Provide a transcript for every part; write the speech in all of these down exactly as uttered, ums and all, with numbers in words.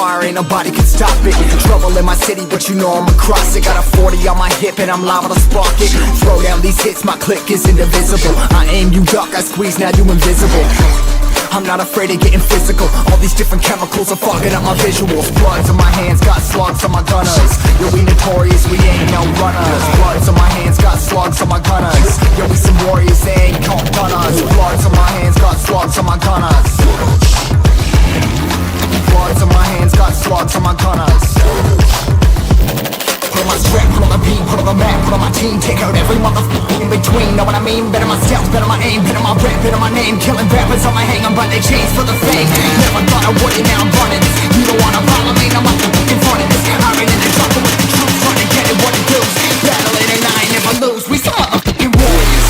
Fire, ain't nobody can stop it. Trouble in my city, but you know I'm across it. Got a forty on my hip and I'm liable to spark it. Throw down these hits, my click is indivisible. I aim, you duck, I squeeze, now you invisible. I'm not afraid of getting physical. All these different chemicals are fogging up my visuals. Bloods on my hands, got slugs on my gunners. Yeah, we notorious, we ain't no runners. Bloods on my hands, got slugs on my gunners. Yeah, we some warriors, they ain't gon' stun us. Bloods on my hands, got slugs on my gunners. Bloods on my hands, got slugs on my gunners. Put on my strap, put on the beat, put on the map, put on my team, take out every motherfucker in between. Know what I mean? Better my steps, better my aim, better my rap, better my name. Killing rappers on my hang, I'm by their chains for the fame. Never thought I would it, now I'm running this. You don't wanna follow me, now I'm in front of this. I ran in the trouble with the truth, trying to get it what it do. Battling and I ain't never lose. We some motherfucking warriors.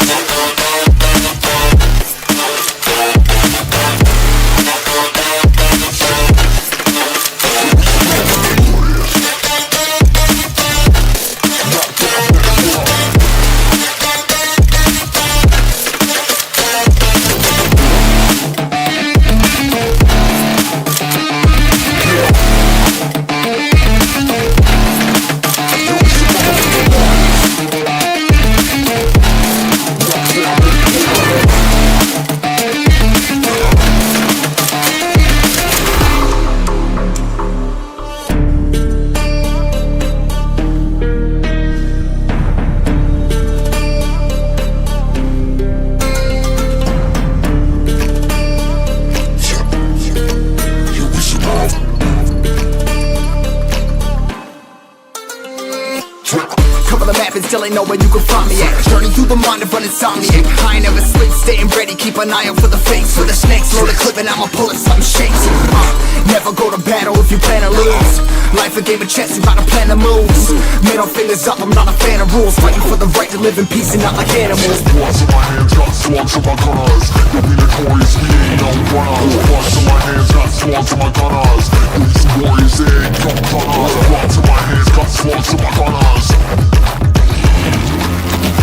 Cover the map and still ain't know where you can find me at. Journey through the mind of an insomniac. I ain't never sleep, staying ready. Keep an eye out for the fakes, for the snakes. Load a clip and I'ma pull it, something shakes. Uh, never go to battle if you plan to lose. Life a game of chess, you gotta plan the moves. Middle fingers up, I'm not a fan of rules. Fighting for the right to live in peace and not like animals. Bloods on my hands, got slugs on my gunners. Yeah, we notorious, we ain't no runners. Bloods on my hands, got slugs on my gunners. Yeah, we some warriors, they ain't gon' stun us. Bloods on my hands, got slugs on my gunners.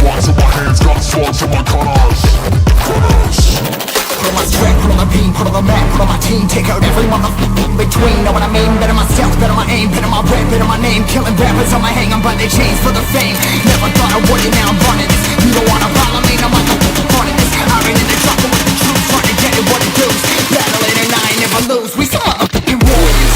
Bloods on my hands, got slugs on my gunners. Gunners. Put on my strap, put on the beam, put on the map, put on my team, take out every motherfucker in between. Know what I mean? Better my steps, better my aim, better my rap, better my name. Killing rappers on my hang, I'm by their chains for the fame. Never thought I would it, now I'm running this. You don't wanna follow me, no motherfucker running this. I ran in the trouble with the truth, trying to get it what it do. Battling and I ain't never lose. We some motherfucking warriors.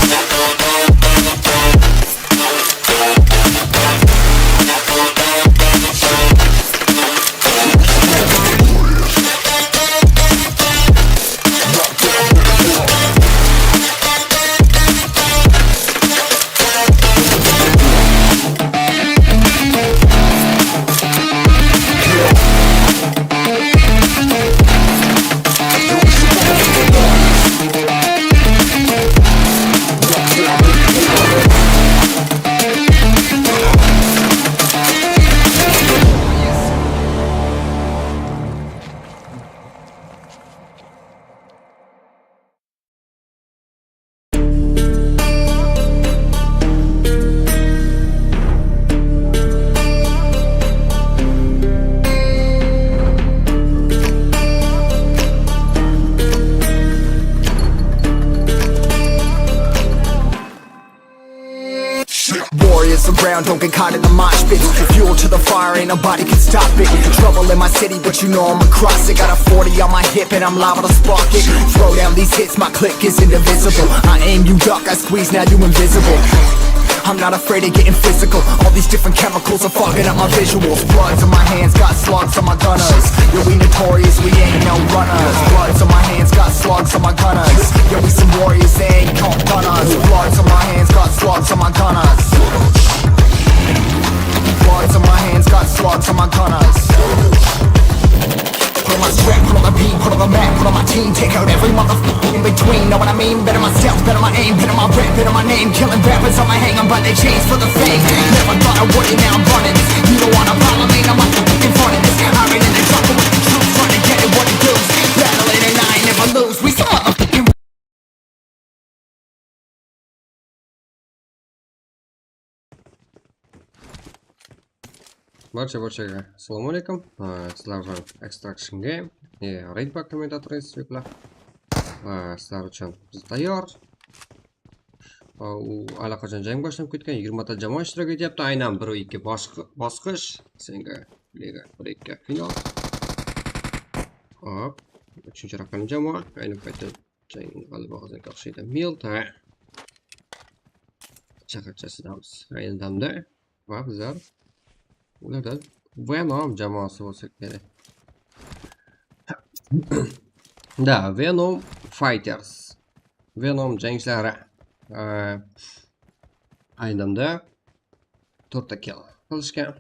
Warriors around, don't get caught in the mosh pits. Fuel to the fire, ain't nobody can stop it. Trouble in my city, but you know I'm across it. Got a forty on my hip and I'm liable to spark it. Throw down these hits, my click is indivisible. I aim, you duck, I squeeze, now you invisible. I'm not afraid of getting physical. All these different chemicals are fogging up my visuals. Bloods on my hands, got slugs on my gunners. Yeah, we notorious, we ain't no runners. Bloods on my hands, got slugs on my gunners. Yeah, we some warriors, they ain't gon' stun us. Bloods on my hands, got slugs on my gunners. Bloods on my hands, got slugs on my gunners. Put on my strap, put on the beat, put on the map, put on my team, take out every motherfucker in between. Know what I mean? Better my steps, better my aim, better my rap, better my name. Killing rappers on my hang, I'm by their chains for the fame. Never thought I would it, now I'm running this. You don't wanna follow me, now I'm in front of this. I ran in the trouble with the truth, trying to get it what it do. Battling and I ain't never lose. We some motherfucking Barcha, barchaga assalomu alaykum. Aa, sizlar bilan Extraction Game, e, Raid Pack kommentatory, suyukli. Aa, sizlar uchun biz tayyor. Al, allaqachon jang bashlanıp ketken, jigirmata jamoa ishtirok etyapti. Aynan bir ikki basqı-, basqısh. Senga ligi bir ikki final. Hop, úshinshi raqamli jamoa. Ayni paytda jang g'alaba qozongan o'xshaydi. Milta. Chaqircha chidamız. Ayni damda. Va bizlar ularda Venom jamoasi bo'lsa kerak. Da, Venom Fighters. Venom jangchilari. Aa, ayni damda to'rtta kill qilishgan.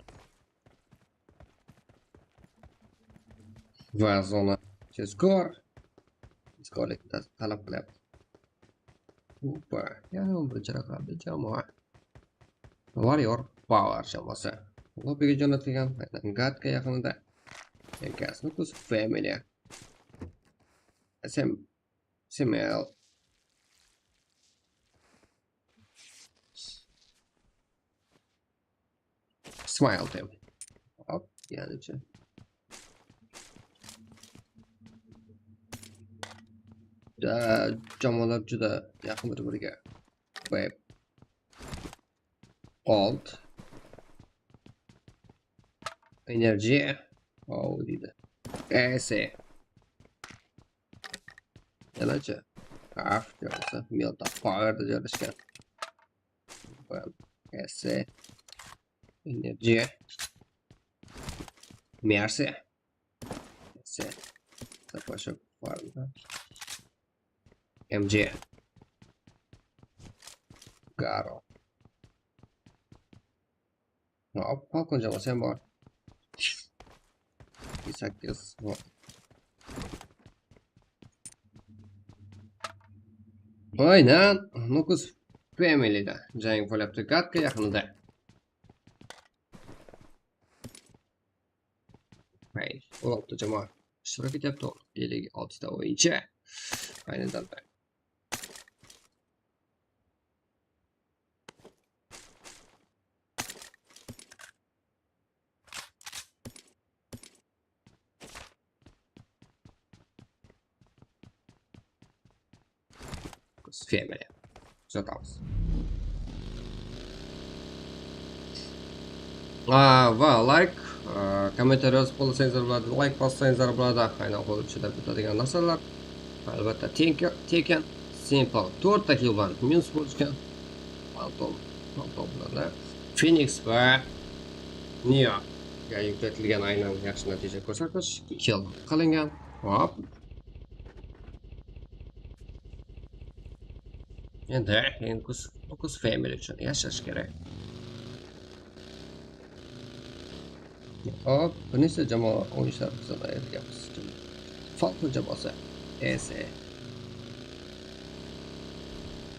Va zona tezkor. Tezkorlikni ta-, talab qilyapti. Opa, yana o'n birinchi raqamli jamoa. Warrior Power jamoasi. Lobbiga jo'natilgan, aynan gadka yaqinida. Yankasini kuz Family. S M, S M L. Smile tem. Hop, yanichi. Da, jamoalar juda yaqin bir-biriga. Web. Gold. Energy. Wow deydi. S A. Yanachi. Af, yog'sa Milta Powerda joylashgan. Bam. S A. Energy. Mercy. S A. Zapashok farmda. M J. Garo. Hop, Falcon jamoa sen bor. Sakkiz. Hop. Aynan, Nukus Familyda jang bo'lyapti, gadka yaqinida. Hay, on olti jamoa ishtirok etyapti, ellik oltita o'yinchi. Ayni damda. Kuz Family. Kuzatamiz. Aa, va like, aa, kommentariy yozib qolsańızlar boladı, like bassańızlar boladı. Aynan qo'l ishida bitadigan narsalar. Albatta, Tekken, Tekken, Simple. To'rtta kill bilan minus bo'lishgan. Phantom, Phantom bilan da. Phoenix va Neo ga yukletilgan aynan yaxshi natija ko'rsatkish. Kill qilingan. Hop. Endi, endi Nukus, Nukus Family uchun yashash kerak. Hop, bir necha jamoa o'yinchilar bizdan ayrilganmiz. Falcon jamoasi. S A.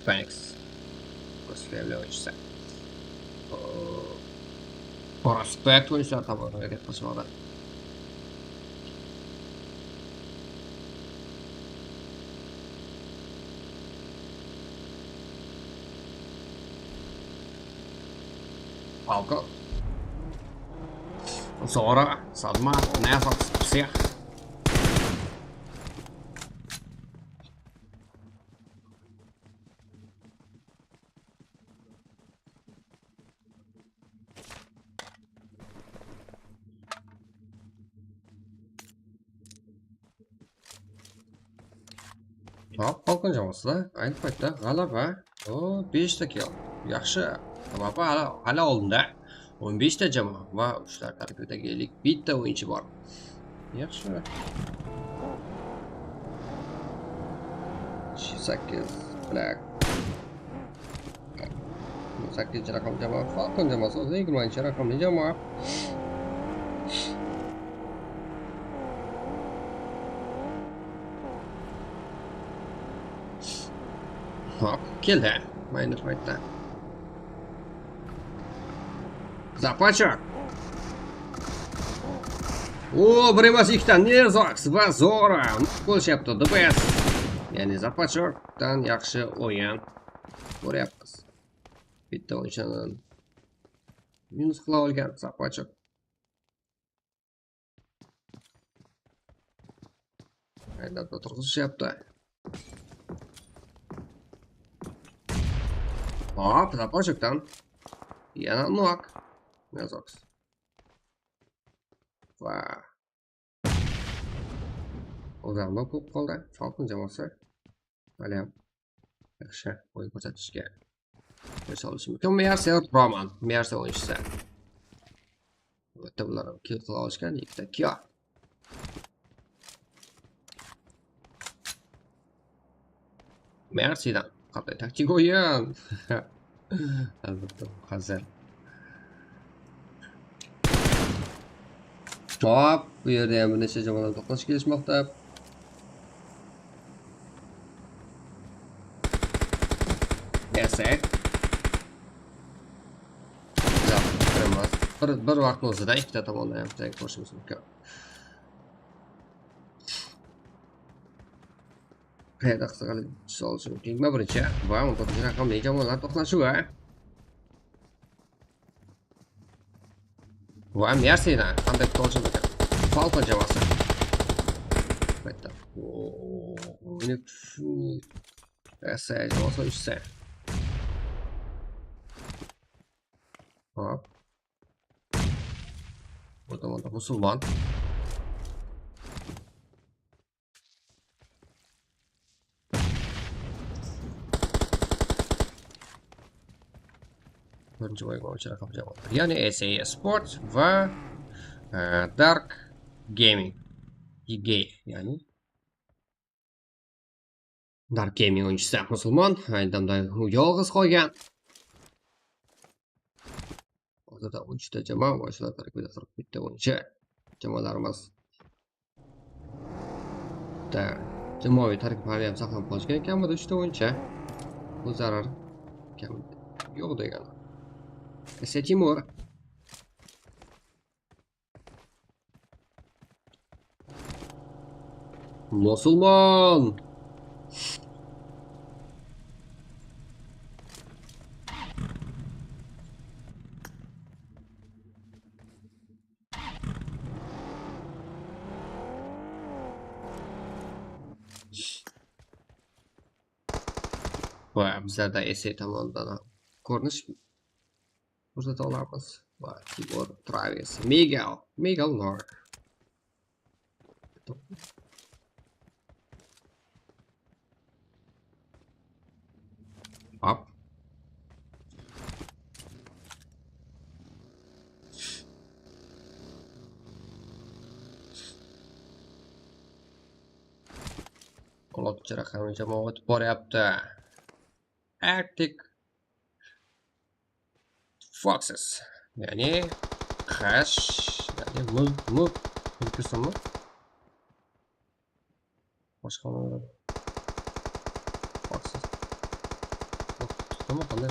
Thanks. Nukus Family o'yinchisi. O, Prospect o'yinchilar tomonidan harakat qilishmoqda. Falcon. Zora, Sadma, Nefas, Psix. Hop, Falcon jamoasida ayni paytda g'alaba. O, beshta kill. Yaxshi. G'alaba hali, hali oldinda. O'n beshta jamoa va ushlar tarkibidagi ellik bitta o'yinchi bor. Yaxshi. Sakkiz, Black. Sakkizinchi raqam jamoa Falcon jamoasi, o'zi yigirmanchi raqamli jamoa. Hop, keldi. Mayner faytda. Zapachok. O, bir emas, ikkita Nerzox va Zora. Qo'lishyapti, the best. Ya'ni Zapachokdan yaxshi o'yin ko'ryapmiz. Bitta o'yinchini minus qila olgan Zapachok. Haydab turg'izishyapti. Hop, zaporshiktan. Yana nok. Mine zoks. Va. Uzaǵıma kóp qaldı. Falcon jamoası. Háliyam. Yaqshı oyın kórsetishke. Misal ushın, Mercer Roman, Mercer oyınshısı. Albatta, bular kill qıla alışkan, ekkita kill. Mercydan qanday taktika oyın? Albatta, házir. Top, bu jerde bir neshe jamoalar toqnash kelishmoqda. Ese. Bir, bir vaqıttıń ózinde ekkita tomondan hám jang qılıwımız múmkin. Qayerda qızıqarlı sol ushın keyingi birinshi va on to'rtinchi raqamli jamoalar toqnashıwı. Va Mercydan qanday kutib alsam eken? Falcon jamoası. Qaytta. Oo, ne kuchli. Ese jamoası úshsi. Hop. Bu tomonda musulmon. Birinchi oyun boyınsha raqam jamoalar. Yaǵnıy S A Esports va, e, Dark Gaming. D G, yaǵnıy Dark Gaming oyınshısı musulmon, aynı damda yalǵız qolgan. Ortada on úshta jamoa, oyunshılar tarkibida qırq bitta oyunshı. Jamoalarımız da, jamoaviy tarkib háliyam saqlanıp qolishi kerek, kamida úshta oyunshı. Bul zarar kam yoq degani. Ese Timur. Musulmon! Va bizlerde ese tomondan kórinish kórsete alamız. Va Tibor, Travis, Miguel, Miguel Nork. Hop. Klot jaraqanı jamoa ótip boryaptı. Arctic Foxes. Yaǵnıy qash, yaǵnıy muz, muz, muz. Boshqa Foxes. Yoq, tutdımı qanday?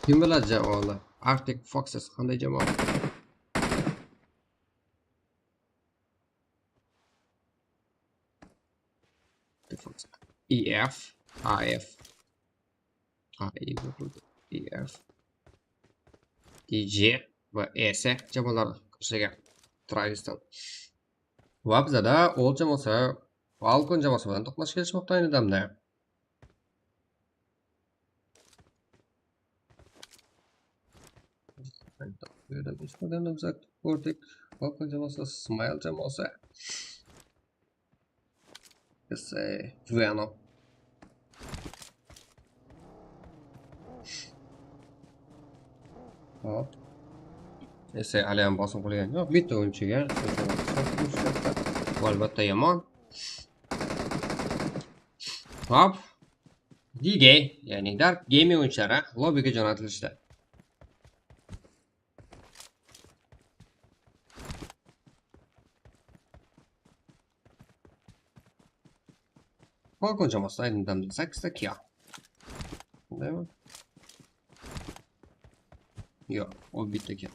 Kim biladi jamoanı? Arctic Foxes qanday jamoa? E F, A F, A, E, E F, D J va S jamoalar kirishken Travistan. Va bizada ol jamoası, Falcon jamoası bilan toqnash kelishmoqda aynı damda. Bu jerden úsh adamdı biz kórdik. Falcon jamoası, Smile jamoası. Ese Venom. Hop. Ese háliyam basım qilgan yoq. Bitta oyunshıǵa. Albatta yomon. Hop. D G, yaǵnıy Dark Gaming oyunshıları lobbige jo'natilishdi. Falcon jamoası aynı damda sakkizta kill. Bundaymi? Yoq, ol bitta kill.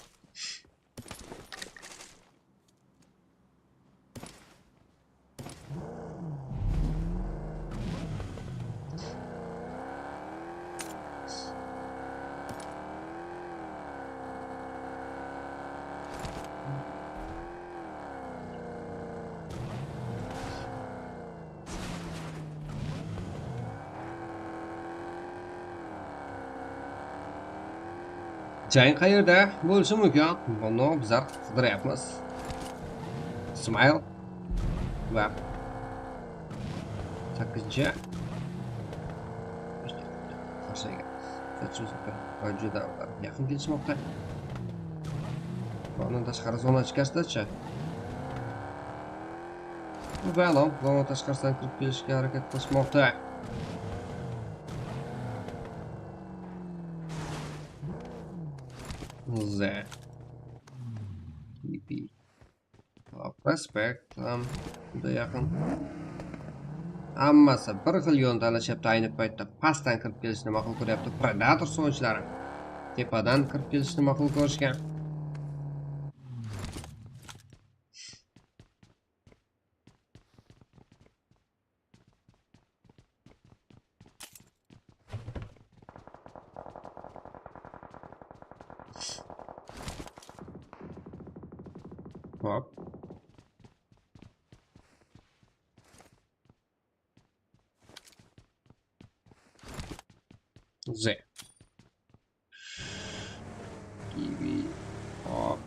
Jayın qayerda bolishi mumkin? Bunı bizler qıdırayapmız. Smile. Baq. Sakkizinshi. Qarshayga. Juda yaqın kelishmoqta. Bunı tashqari zona ichkaridachi. Balon zona tashqarisidan kirib kelishga harakat qilishmoqta. Ze. Respekt, tam juda yaqın. Hammasi bir xil yo'ldan talashayapti, ayni paytda pastdan kirib kelishni ma'qul ko'ryapti Predator so'yinchilari. Tepadan kirib kelishni ma'qul ko'rishgan. Hop. Ze. Kiwi. Hop.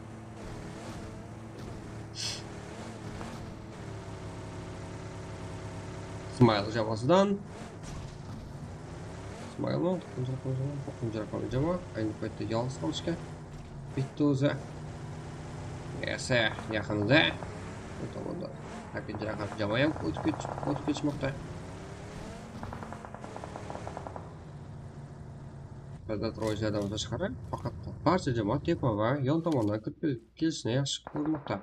Smile jamasıdan. Smile mı? Toqtan jıraqlama jama. Aynı paytta yalıs qalışka. Bitti o'zi. Ese, yaqında. Bu tomonda. Hákimler jama ham o'tib ketish, o'tib ketishmoqda. Predator o'yinchilardan tashqari, faqat barcha jamoat tepa va yon tomondan kirib kel-, kelishini yaxshi ko'rmoqda.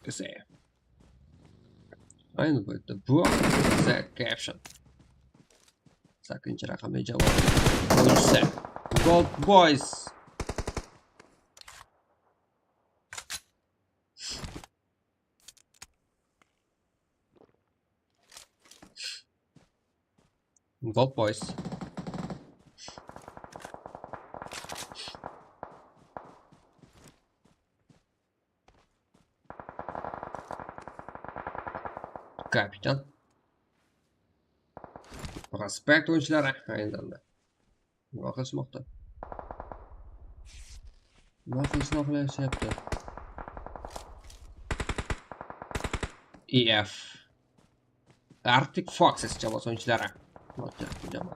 Kese. Ayni paytda bu The Caption. Sakkinchi raqamli javob. O'lsa. Gold Boys. Gold Boys. Kapitan. Respekt o'yinchilari. Aylandı. Nima qilishmoqda? Nima qilishni xohlayapti? E F. Arctic Foxes jamoasi o'yinchilari. Jama.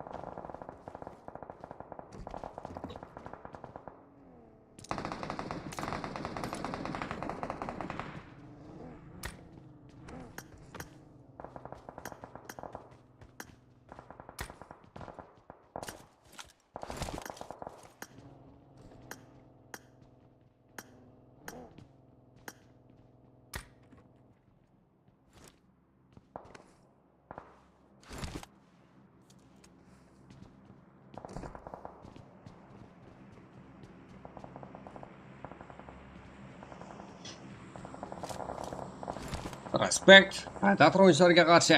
Respekt. Predator o'yinchilariga qarshi.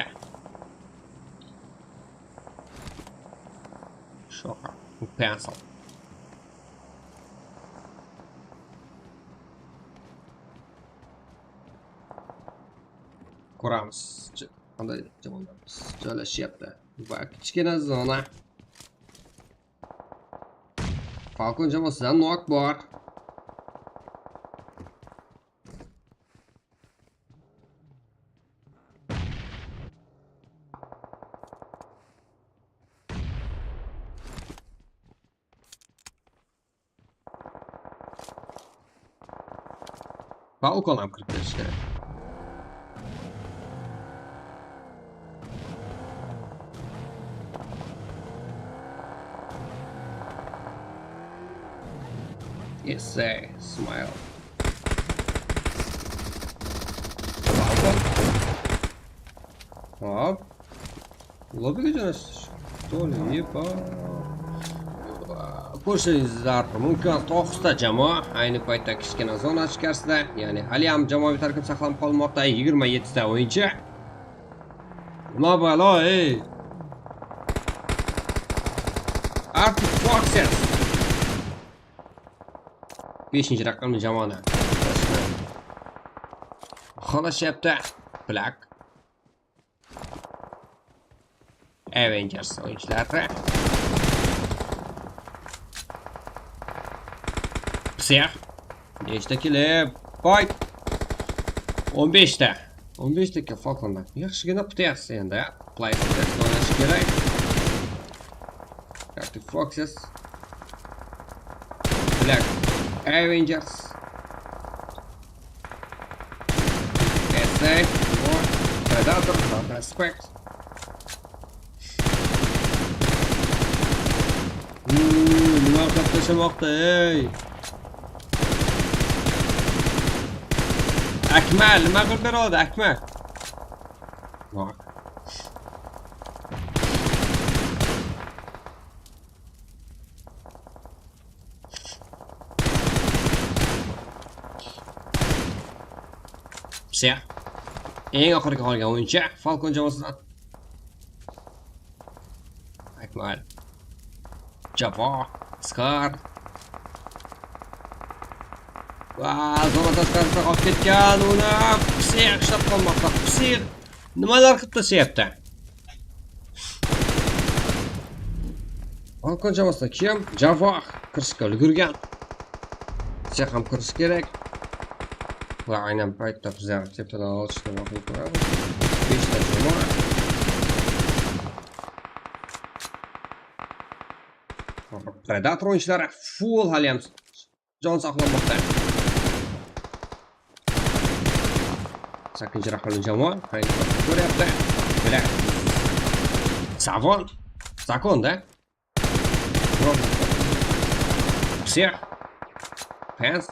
Shoqa. Pencil. Ko'ramiz. Qanday jamoalarimiz joylashyapti. Va kichkina zona. Falcon jamoasida nok bor. Falcon ham kirib ketishi kerak. Esse, smile. Falcon. Hop. Lobiga joylasdi, что ли, epa. Ko'rsaysizlar, mumkin to'qqizta jamoa ayni paytda kichkina zona ichkarisida, ya'ni haliyam jamoaviy tarkib saqlanib qolmoqda, yigirma yettita o'yinchi. Nima balo, ey? Arctic Foxes. Beshinchi raqamli jamoani xolashyapti. Black. Avengers oyunshıları. Psix. Neshta kelip? Bay. On beshta. On beshta eken Falconda. Yaxshigina qutyapsiz endi, a? PlayStation oynash kerak. Arctic Foxes. Black Avengers. S A, War, Predator, Counter Strike. Uuu, nima qilib tashlamoqda, ey? Akmal, nima qilib bera oladi, Akmal? Bor. Psix. Eń oxirgi qolgan o'yinchi Falcon jamoasidan. Akmal. Jafo. Scar. Va, zona tashqarisida qolib ketgan, uni Psix ushlab qolmoqda. Psix nimalar qilib tashlayapti? Falcon jamoasida kim? Jafo kirishga ulgurgan. Sen ham kirish kerak. Va aynan paytda bizlar teptadan olishni vaqtini ko'ramiz. Beshta jamoa. Predator o'yinchilari full hali ham jon saqlamoqda. Sakinchiroq qiling, jamoa. Ko'ryapti. Bile. Savon. Zakon-da. Psix. Pens.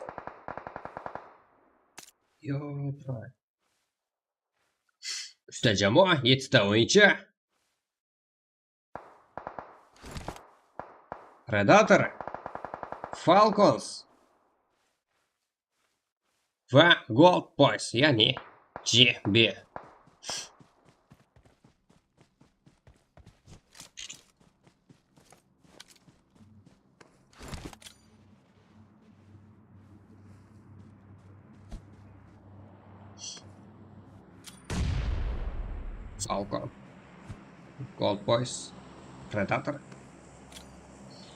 Yo, uchta jamoa, yettita o'yinchi. Predator, Falcons va Gold Boys, ya'ni G B. Falcon. Gold Boys. Predator.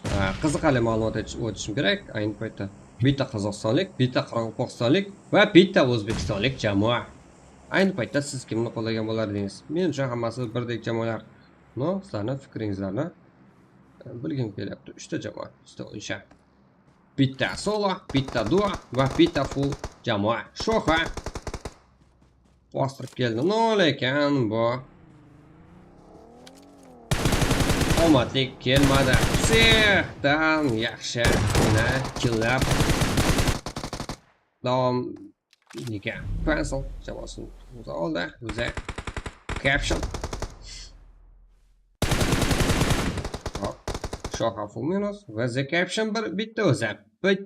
Á, qiziqarli ma'lumot aytish-, o'tishim kerak. Ayni paytda bitta qozog'istonlik, bitta qoraqalpog'istonlik va bitta o'zbekistonlik jamoa. Ayni paytda siz kimni qo'llagan bo'lardingiz? Men uchun hammasi birdek jamoalar. No, sizlarni fikringizlarni, e, bilgim kelyapti. Uchta jamoa, uchta o'yinsha. Bitta solo, bitta duo va bitta full jamoa. Shoxa. Bostirib keldi. Nol ekan bu. Omadli kelmadi. Psixdan yaxshi. Mana, killap. Davom. Nega? Cancel. Jamoasini o'zi oldi. O'zi. Caption. Hop. Shoxa full minus. Va The Caption bir bitta o'zi. Bir,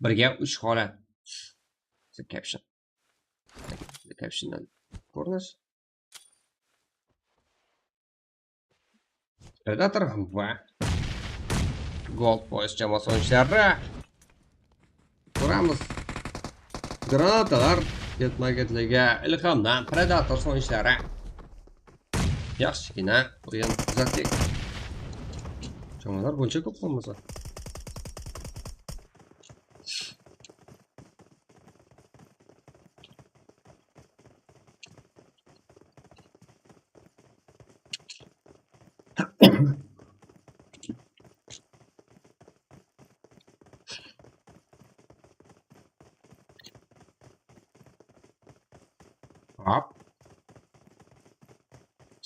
birga uch holat. The Caption. The Captiondan ko'rinish. Predator va Gold Boys jamoasi o'yinchilari. Ko'ramiz. Granatalar ketma-ketligi ilhomdan Predator o'yinchilari. Yaxshigina o'yin kuzatdik. Jamoalar buncha ko'p bo'lmasa. Hop.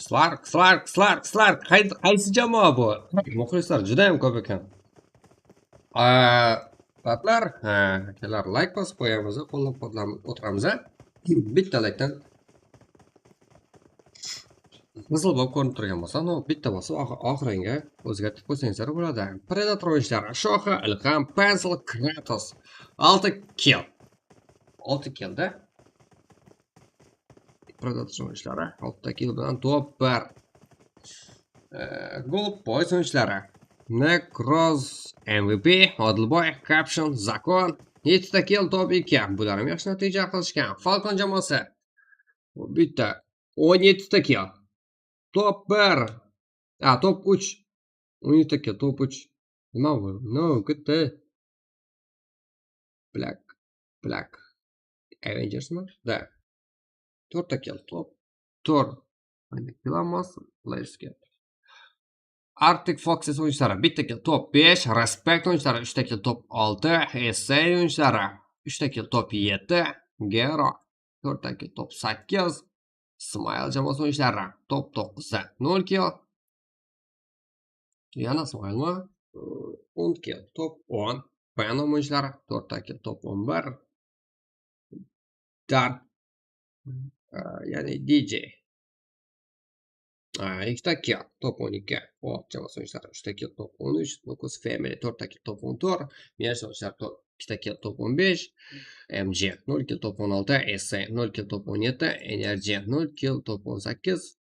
Slark, Slark, Slark, Slark. Qay-, qaysi jamoa bu? Muxlislar juda ham ko'p ekan. A, batlar, ha, akalar, layk bosib qo'yamiz, qo'llab-quvvatlab o'tiramiz, a? Bitta laykdan qizil bo'lib ko'rinib turgan bo'lsa, no, bitta bosib, oxir-, oxiringa o'zgartirib qo'ysangizlar bo'ladi. Predator o'yinchilari, Shoxa, Ilham, Pencil, Kratos. Olti kill. Olti killda. Predator o'yinchilari, oltita kill bilan top bir. E, Gold Boys o'yinchilari. Necroz, M V P, Odilboy, Caption, Zakon. Yettita kill, top ikki. Bular ham yaxshi natija qilishgan. Falcon jamoasi. Bitta. O'n yettita kill. Top bir. A, top úsh. On jeti kel, top úsh. Nima bu? No, ketdi. Black. Black. Avengers ma? Da. Tórtta kel, top. Tórt. Reklaması. Let's get. Arctic Foxes oyuncuları bitta kel, top besh. Respect oyuncuları úshta kel, top altı. S A oyuncuları úshta kel, top yeti. Gero tórtta kel, top sakkiz. Smile jamoası oyuncuları top toqquzi, nol kel. Yana Smile ma? On kel, top on. Venom oyuncuları tórtta kel, top on bir. Dark, e, yaǵnıy D J. E, ikkita kel, top on eki. Volt jamoası oyuncuları úshta kel, top on úsh. Lucas Family tórtta kel, top on tórt. Mirage oyuncuları to-, ikkita kel, top on besh. M G nol kel, top on altı. S A nol kel, top on yeti. Energy nol kel, top on sakkiz.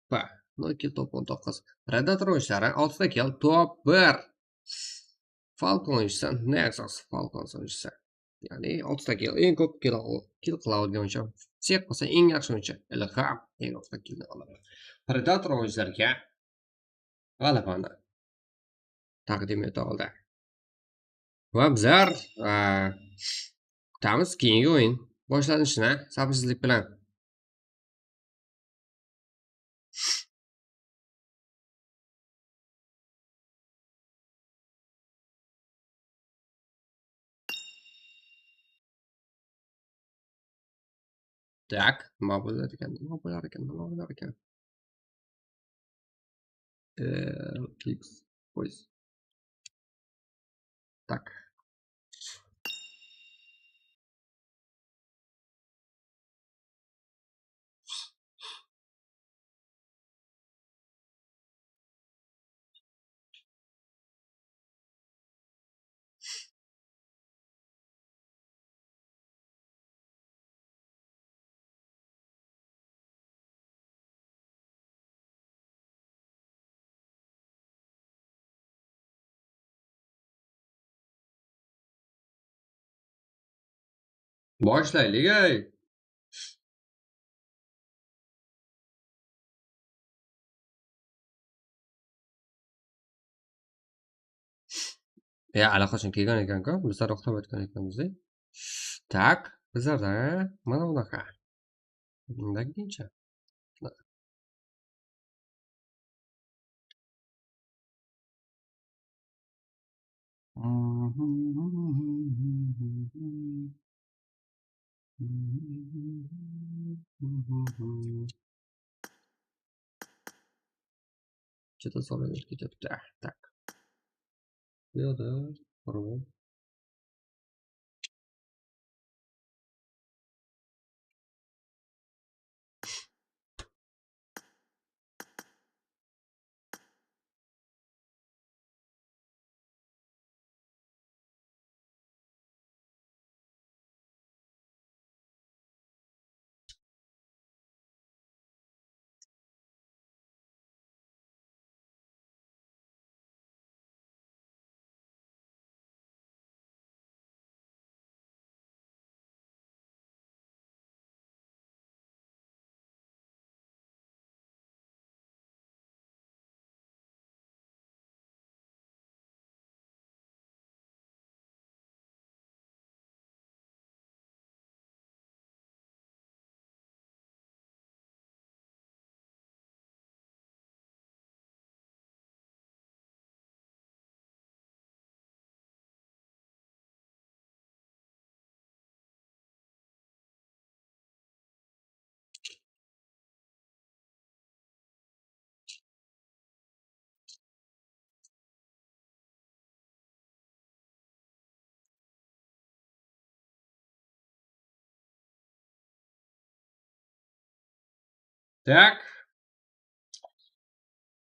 P nol kel, top on toqqiz. Predator oyuncuları altıda kel, top bir. Falcon oyuncusı, Nexus Falcons oyuncusı. Yaǵnıy altıda kel, eń kóp kill al-, kill qıla bilgen oyunshı. Sek bolsa eń yaqshı oyunshı. Ilham eń altıda killdi aladı. Predator oyuncularǵa ǵalabanı taqdim ete aldı. Wa bizler, a, kutamız keyingi oyın boshlanıshına sabırsızlıq penen. Tak, nima bolar eken, nima bolar eken, nima bolar eken? E, X, qo'ysiz. Tak. Boshlaylik, ey! Ya, allaqachon kelgen eken-ku, bizler uxlap yotgan ekenbiz, ey. Tak, bizlerde mana bunaqa. Mınday keyinshi. Что-то со мной что-то. Так, так. Я, да, порву. Так.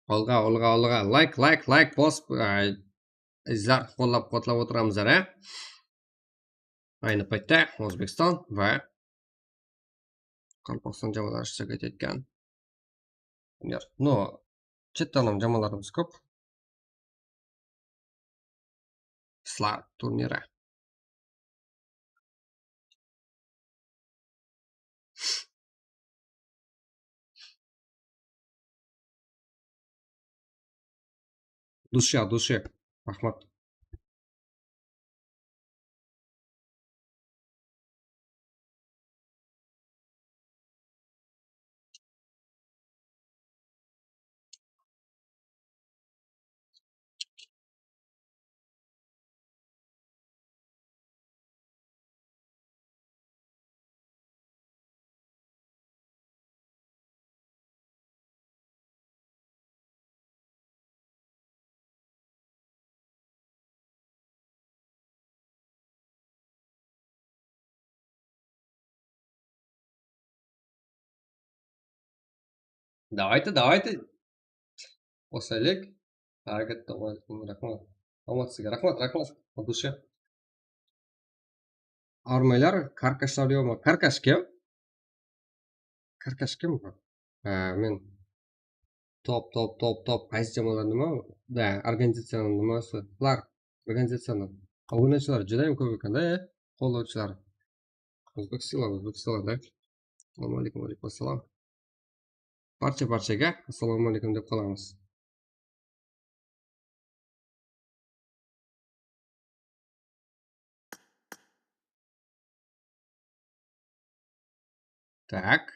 Alǵa, alǵa, alǵa. Layk, layk, layk bosıp, e, izler qollap-quwatlap otıramızlar, e. Aynı payıtta Ózbekstan va Qaraqalpaqstan jamoaları ishtirok etken. No, chettanam jamoalarımız kóp. Slar turniri. Dusha, dusha. Raxmat. Давайте, давайте. Qosaylik. Háreket, давайте, raxmat. Raxmat sizge, raxmat, raxmat. От души. Armaylar, karkash, Karkash kim? Karkash kim? Á, men top, top, top, top, qaysı temalar nima? Da, organizaciyanıń nimasi? Bular organizaciyanıń obonachilar judayam kóp eken da, e, qollawshılar. O'zbek sila, O'zbek sila da. Assalomu alaykum, wa alaykum assalom. Barcha-barchaga assalomu alaykum dep qolamız. Так.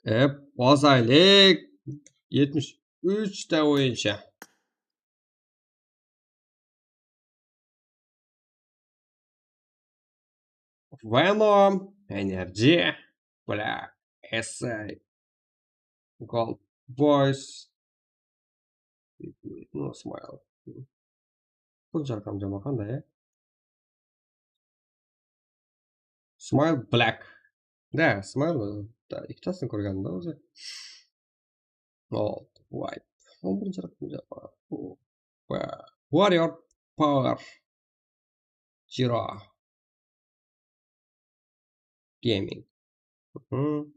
Ep, qosaylik, yetmish úsh ta oyınshı. Venom, Energy, Black, S A, Gold Boys, no Smile. Bul jarqam jama qanday, e? Smile Black. Da, Smile, da, ikkitasın kórgenim da ózi. Gold, White. On birinshi jarqam jama. Wa-, Warrior Power. Jiro. Gaming. Mhm.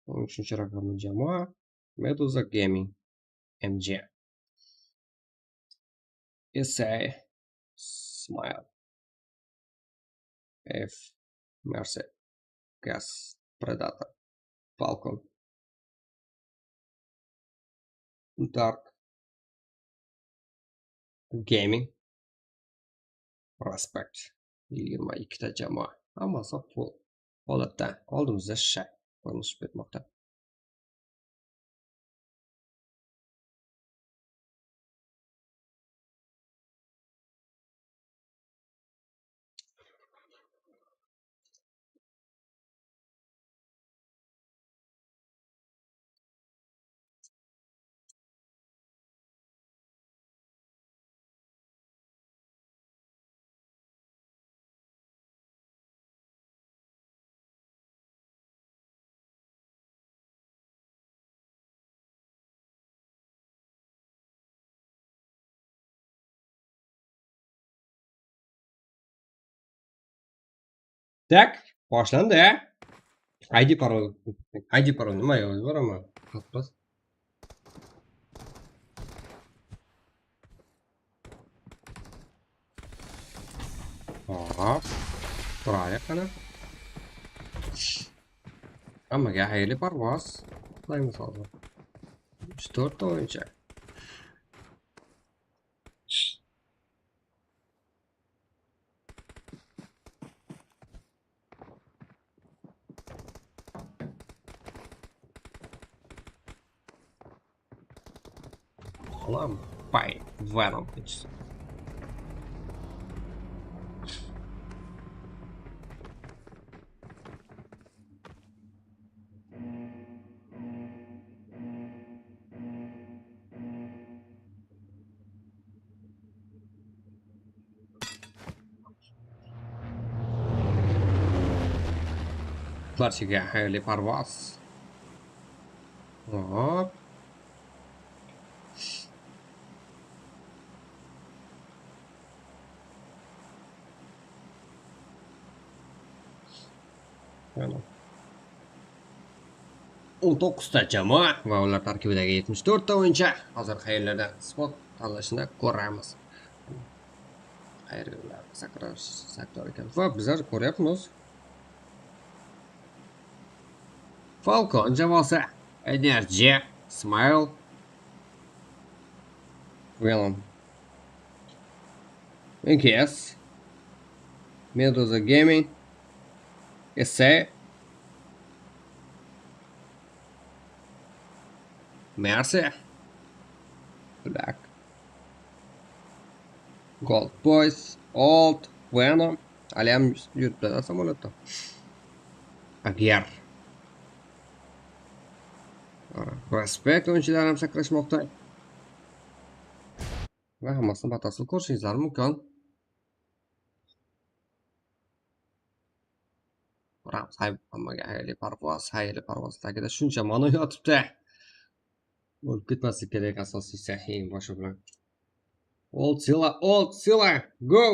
On úshinshi raqamlı jamoa. Meduza Gaming. M G. S A. Smile. F. Mercy. Gas. Predator. Falcon. Dark Gaming. Prospekt. Jigirma ekita jamoa. Hammasi pol-, polatda. Oldimizda shay kórinis bermoqda. Tak, boshlandı. I D parol. I D parol nima, o'zi bor ama. Qatpas. Hop. Turayıq qana. Hammaga xayrli parvoz. Qutlaymiz hozir. Uch-to'rtta o'yinchi. Lampai Venom. Barchaga xayrli parvoz. Hop. Mana. On to'qqizta jamoa va ular tarkibidagi yetmish to'rtta o'yinchi hozir qayerlarda spot tanlashini ko'ramiz. Qayerga ular sakrash, sakrar ekan. Va bizlar ko'ryapmiz. Falcon jamoasi, Energy, Smile, Venom, N K S, Medusa Gaming, Essay, Mercy, Black, Gold Boys, Old, Venom, Aliyam yuribdi samolyotta. Agiyar. Prospekt o'yinchilari ham sakrashmoqda. Va hammasini batafsil ko'rishingiz mumkin. Rams, hay, hammaga xayrli parvoz, xayrli parvoz. Tagida shuncha mano yotibdi. O'lib ketmaslik kerak asosiysi, eng boshi bilan. Old Sila, Old Sila, go!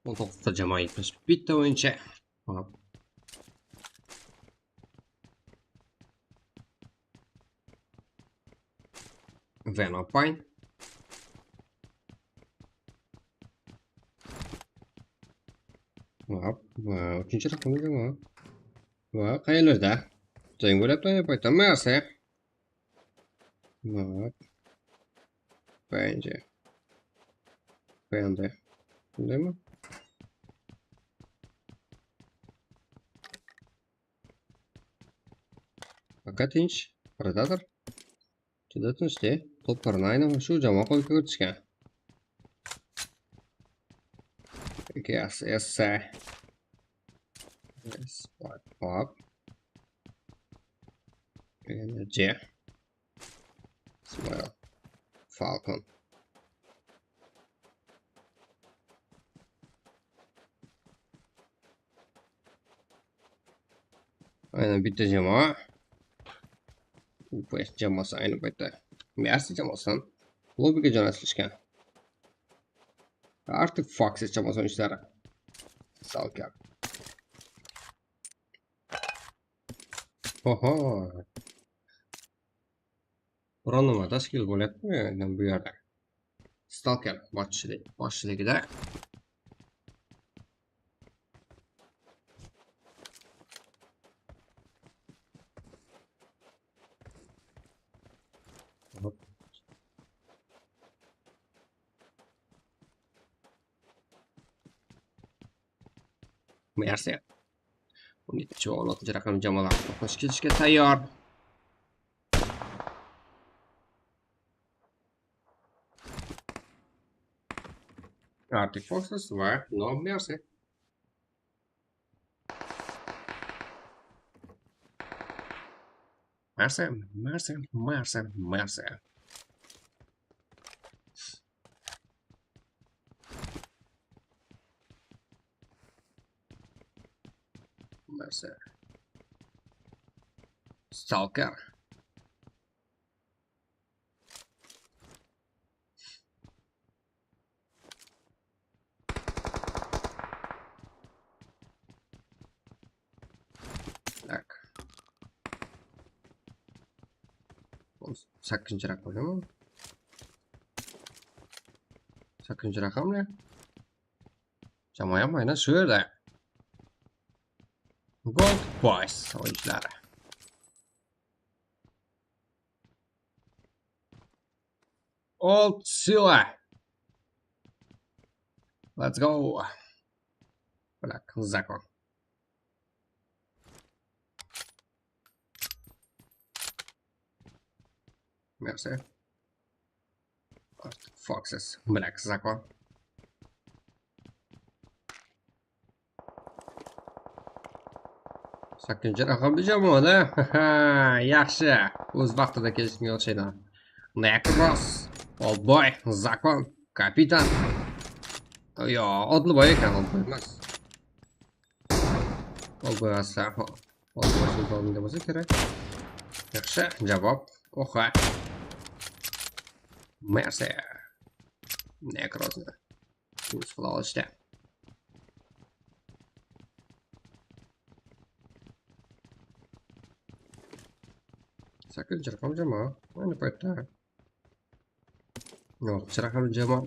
On to'qqizta jamoa, yetmish bitta o'yinchi. Hop. Venom Pine. Hop, va uchinchi raqamda jamoa. Va qayerlarda? Teng bo'lyapti, yapayda Mercy. Hop. Bence. Bendi. Shundaymi? Пока tinch. Predator. Juda tinch de. To'plarni aynan shu jamoa qo'lga kiritishgan. Yes, yes, sir. Yes, pop, pop. Energy. Smile. Falcon. Aynan bitta jamoa. U P S jamoası aynan bitta. Mercy jamoasınan lobbige jo'nalishgan. Arctic Foxes jamoasınıń ishidagi. Stalker. Oho. Buronıma tashkil bo'lyapti endi bu yerda. Stalker boshchiligida. Mercy. On yettinshi va on oltinshi raqamli jamoalar to'qnash kelishga tayyor. Arctic Foxes va No Mercy. Mercy, Mercy, Mercy, Mercy. Mercy. Stalker. Tak. Sakkizinshi raqam, ya? Sakkizinshi raqam ne? Jamoa mana shu yerda. Gold Boys o'yinchilari. Old Sila. Let's go. Black Zakon. Mercy. Arctic Foxes, Black Zakon. Sakkizinchi raqamli jamoa da. Yaxshi. O'z vaqtida kelishgan o'xshaydi. Nekros, Oldboy, Zakon, Kapitan. Yo, Oldboy ekan, Oldboy emas. Oldboy asa. Oldboy shunday bolsa kerak. Yaxshi, javob. Oha. Mercy. Nekrosni. Yusuf Lalishda. Sakkizinchi raqam jamoa. Ayni paytda. Oltinchi raqamli jamoa.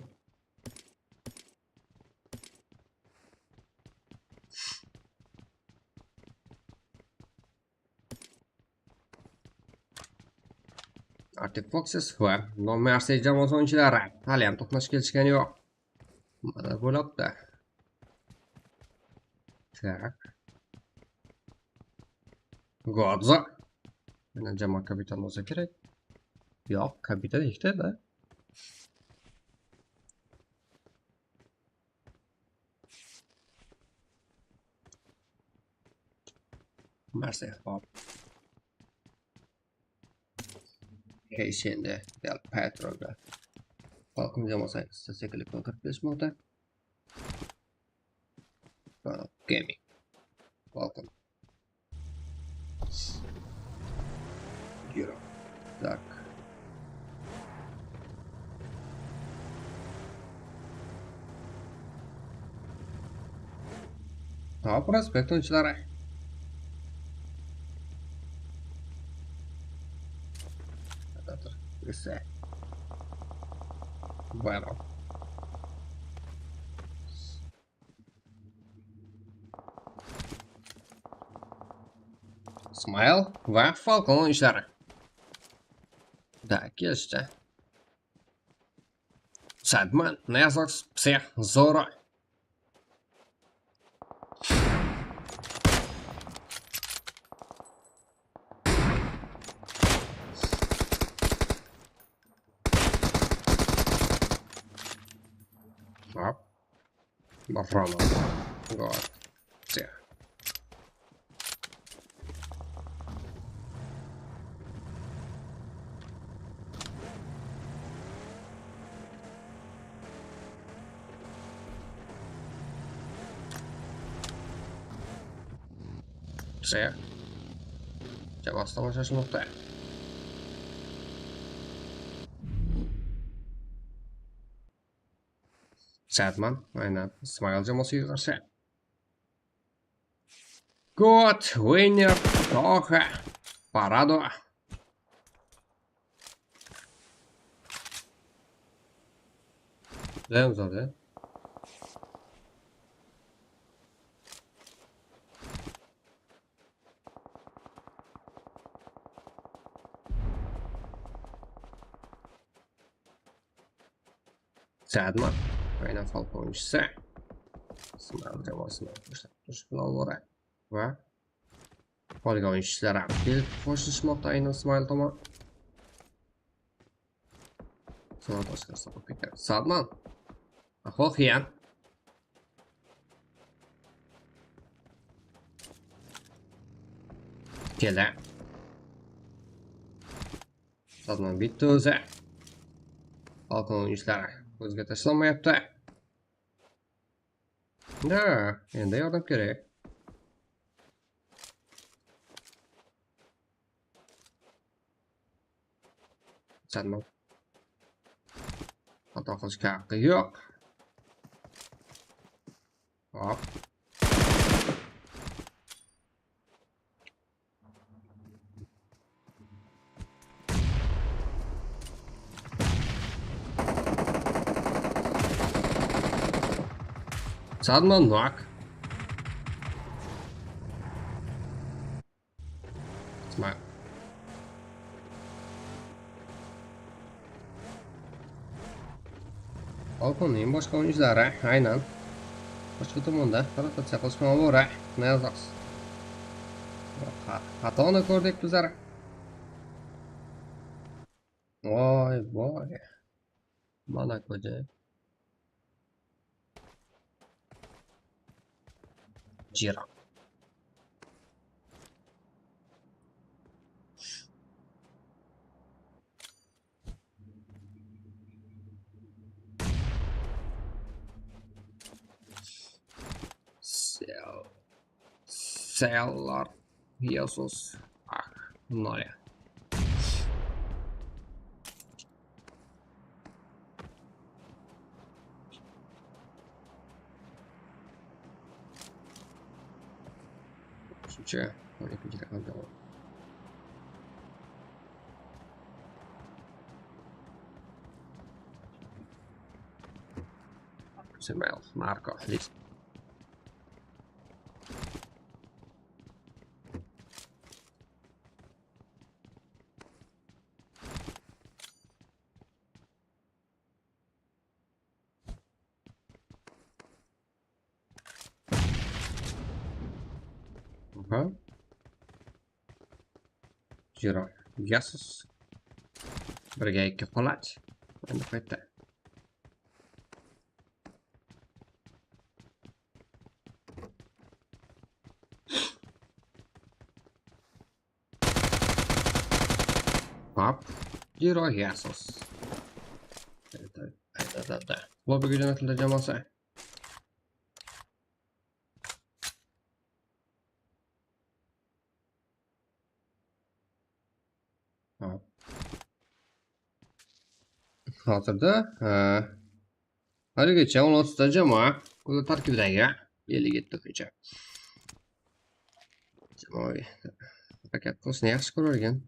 Arctic Foxes va No Mercy jamoasi o'yinchilari hali ham to'qnash kelishgani yo'q. Mana bo'libdi. Tak. Godzo. Mana jamoa kapitan bo'lsa kerak. Yo'q, kapitan ikkita da. Mercy, hop. Keysende Del Petroda. Falcon jamoasi statistikalik qilib kelishmoqda. Gaming. Falcon. Yura. Tak. Hop, prospekt o'yinchilari. Ese. Bueno. Smile va Falcon o'yinchilari. Da, kelishdi. Sandman, Nezox, Psix, Zoro. Hop. Roman. Вот. Всё. Всё. Jabastan shashılmaqta. Sadman, aynan Ismail jamoasiga qarshi. Good, winner, Toha, Parado. Jayamız aldı, ya. Sadman, aynan Falcon oyuncusı. Ismail jamoasına qo'shilib turishib bilan va Polga oyuncuları kelib qo'shilishmoqda aynan Ismail tomon. Sadman. Aho, xiyan. Kele. Sadman bitti o'zi. Falcon oyuncuları o'ziga tashlamayapti. Da, endi yordam kerak. Sadman. Xato qilishga haqqı yo'q. Hop. Sadman knock. Ismail. Falconning boshqa oyunchilari, aynan. Boshqa tomonda rotatsiya qilishga bora. Nayazaqs. Xatoni ko'rdik bizlar. Voy, voy. Mana ko'rdi. Jira. Sell. Seller. Yesus. Ah, mınaya. Shuncha, on ekinchi raqamda. Ismail, Marko, Lis. Aha. Jiro. Yesus. Birga ikki qolat. Endi qaytdi. Hop. Jiro Yesus. Lobiga jo'natildi jamoasi. Hop. Hozirda, e, haligacha o'n oltita jamoa, ular tarkibidagi ellik yetti o'yinchi. Jamoaviy harakat qilishni yaxshi ko'rarkan.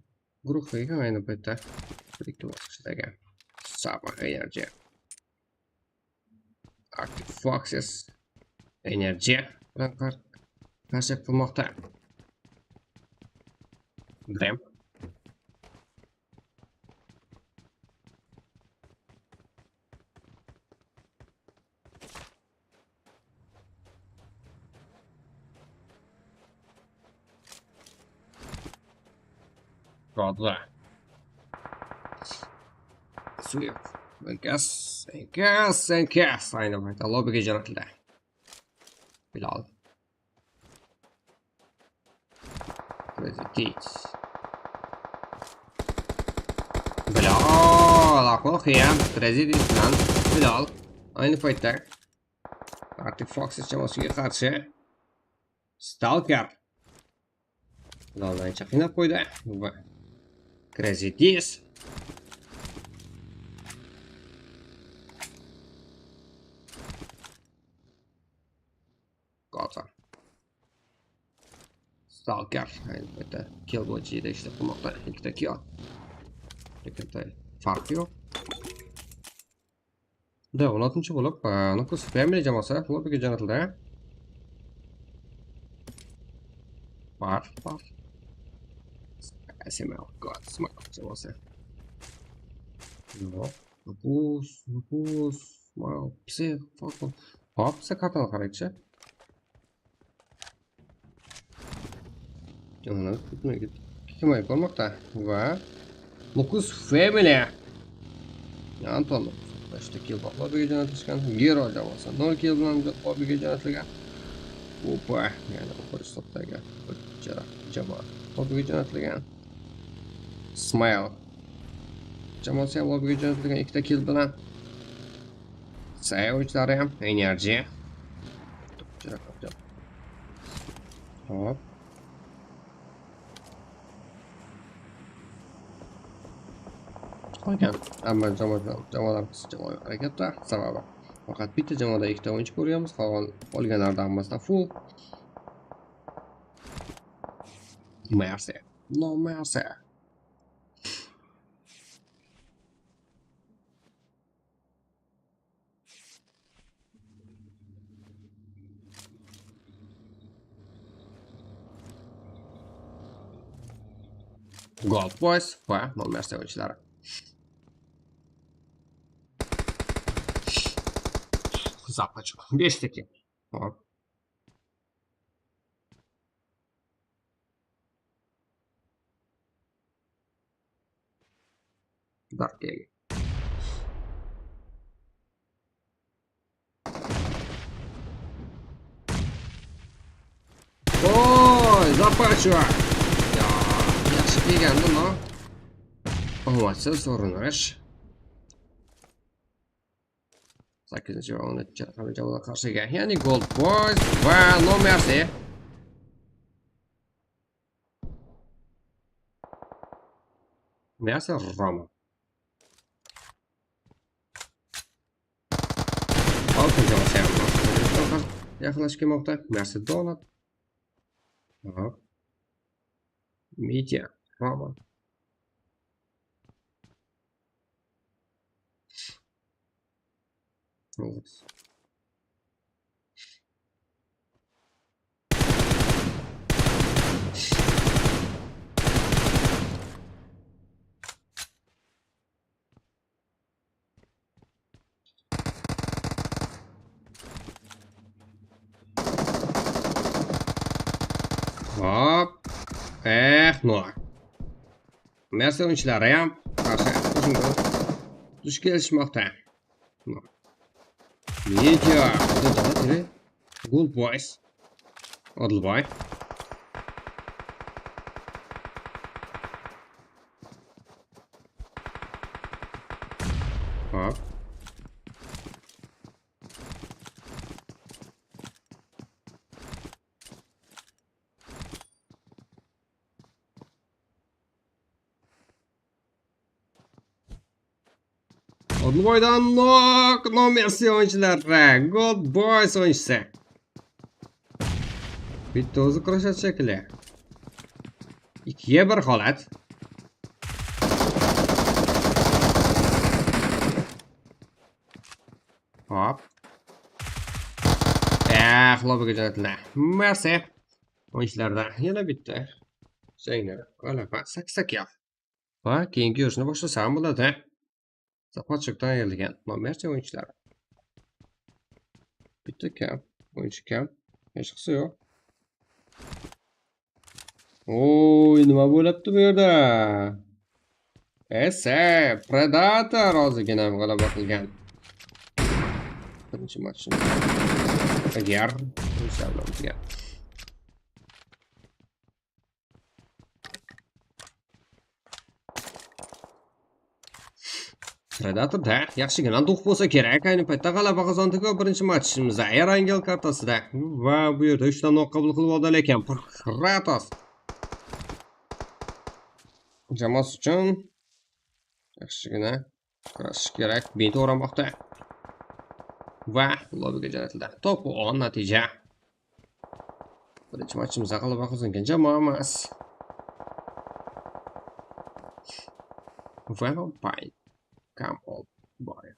Guruh ekan ayni paytda. Bitta bosqichda ekan. Saba Energy. Arctic Foxes. Energy bilan qar-, qarshilik qilmoqda. Grim. Rodla. Suyuq. Enkas, enkas, enkas. Ayni paytda lobbiga jo'natildi. Bilal. Crazy Tits. Bilal, aqıl qıyan. Crazy Tits lan. Bilal. Aynı paytta. Arctic Fox jamoasiga qarshi. Stalker. Bilaldı ancha qiynap qoydı. Va Crazy Tits. Gotham. Stalker. Elbette, kill boyınsha yetakchilik qilmoqda. Ikkita kill. Lekin farq yo'q. Da, on altınshı bolıp, a, Nukus Family jamoasi lobbiga jo'natildi. Bar, bar. S M L, God, Smile jamoasi. Yo'q. Nukus, Nukus, Smile, psix, fuck. Hop, psix kartanı qarayıqshı. Jamoalar ketmey ket-, ketmey bormoqda. Va Nukus Family. Anton Nukus. Beshta kill bar. Lobbiga jo'natilishgan. Gero jamoasi nol kill bilan lobbiga jo'natilgan. Opa, yana bir stopdagi bir jaraq jamoa lobbiga jo'natilgan. Smile jamoasi ham lobbiga jo'natilgan ikkita kill bilan. Savage ham, Energy. Hop. Qolgan. Amma jamoalarımız jamoaviy harakatda. Sababi faqat bitta jamoada ikkita o'yinchi ko'ryapmiz. Qolgan, qolganlarida hammasi full. Mercy. No mercy. Gold Boys va No Mercy o'yinchilari. Zapachok. Beshta kill. Hop. Dark Age. Oy, Zapachok. Ya, yaxshi kelgandi, no. Omadsiz urinish. Sakkizinchi va o'n uchinchi raqamli jamoalar qarshiga. Ya'ni Gold Boys va No Mercy. Mercy Roma. Altın jamoasi yaqınlashıp kelmoqda. Mercy Donut. Aha. Mitya Roma. Hop. Eh, no. Mercy o'yinchilari ham qarshi hujumga duch kelishmoqda. Media, Gold Boys. Odilboy. Hop. Odilboydan nok, No Mercy o'yinchilari, Gold Boys o'yinchisi. Bitta o'zi kurashadi shekilli. Ikkiga bir holat. Hop. Eh, lobbiga jo'natildi. Mercy. O'yinchilarda yana bitta jangda g'alaba, sakkiz kill. Va keyingi yurishni boshlasa ham bo'ladi. Zapachokdan ayrilgan. No Mercy o'yinchilari. Bitta kam, o'yinchi kam. Hech qisi yo'q. Oy, nima bo'lyapti bu yerda? Ese, Predator ozgina g'alaba qilgan. Birinchi matchni. Agar Bizge. Predator da, yaqshigina duq bolsa kerek, ayni paytta g'alaba qozondik birinchi matchimizda. Air Angel kartasi da. Va bu yerda uchta nok qabul qilib oldi, lekin Kratos jamoasi uchun yaqshigina kurash kerek. Bint o'ramoqda. Va lobbiga jo'natildi. Top o'n natija. Birinchi matchimizda g'alaba qozongan jamoamiz. Venom Pine. Come on, boy.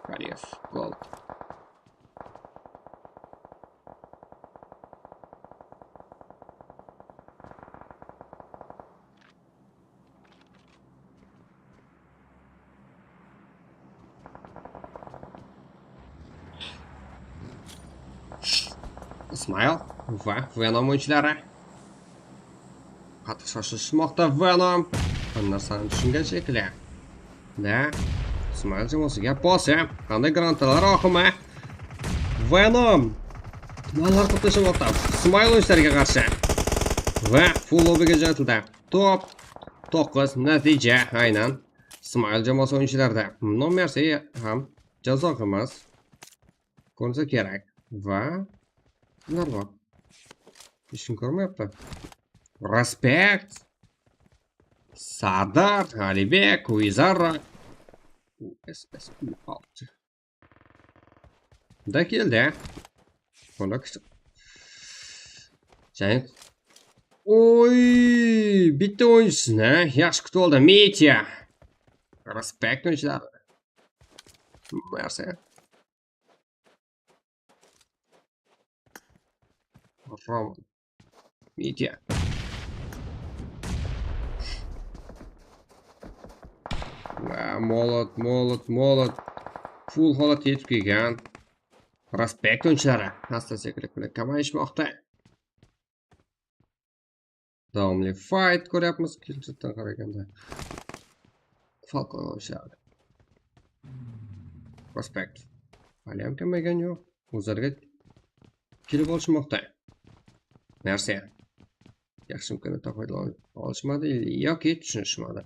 Kaliyev, gol. Ismayıl va Venom o'yinchilari. Qattiq shoshilishmoqda Venom. Bir narsani tushungan shekilli. Da, Ismayıl jamoasiga pos, ya. Qanday granatalar oqimi? Venom. Tumanlar to'plashamoqda. Ismayıl o'yinchilariga qarshi. Va full lobbiga jo'natildi. Top to'qqiz, natija, aynan. Ismayıl jamoasi o'yinchilarida. Nomersi ham jazoq emas. Ko'rinsa kerak. Va bular bor. Hech kim ko'rmayapti. Respekt. Sardar, Alibek, Wizarro. U S S U altı. Da keldi. Onda kishi. Jang. Oy, bitta o'yinshisini yaxshi kutib oldi. Mitya. Respekt o'yinchilar. Marse. Roman. Mitya. Va molot, molot, molot. Full holatga yetib kelgan. Respekt o'yinchilari. Asta sekinlik bilan kamayishmoqda. Davomli fight ko'ryapmiz, killshotdan qaraganda. Falcon o'yinchilari. Respekt. Hali ham kamaygan yo'q. O'zlariga kelib olishmoqda. Narsa. Yaxshi imkoniyatdan foydalana olishmadi yoki tushunishmadi.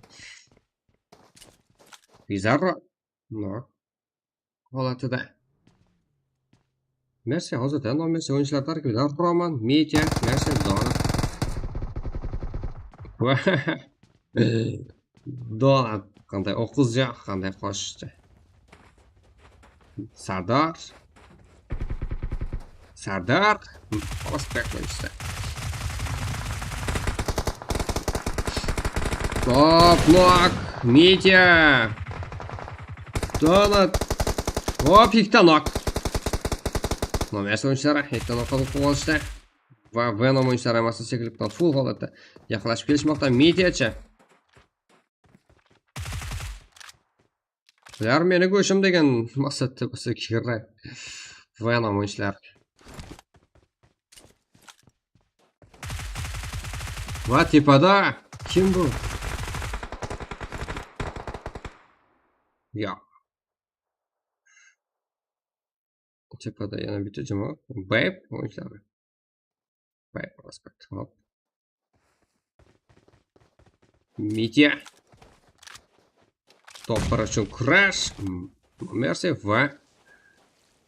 Bizarro. No. Holatida. Mersi hozirda, no Mersi o'yinchilar tarkibida Roman, Mitya, Mersi, Donat. Donat qanday o'qizja, qanday qoshishdi. Sardar. Sardar. Respekt o'yinchisi. Top nok. Mitya. Donat. Hop, ikkita nok. Nomersi o'yinchilari ikkita nok qabul qilib olishdi. Va Venom o'yinchilari hammasi sekinlikdan full holatda yaqinlashib kelishmoqda. Mityachi. Bular meni go'shim degan maqsadda bo'lsa kerak. Venom o'yinchilar. Va tepada kim bu? Yo'q. Tepada yana bitta jamoa. Bayb o'yinchilari. Bayb respekt. Hop. Mitya. Top bir uchun kurash. Mersi va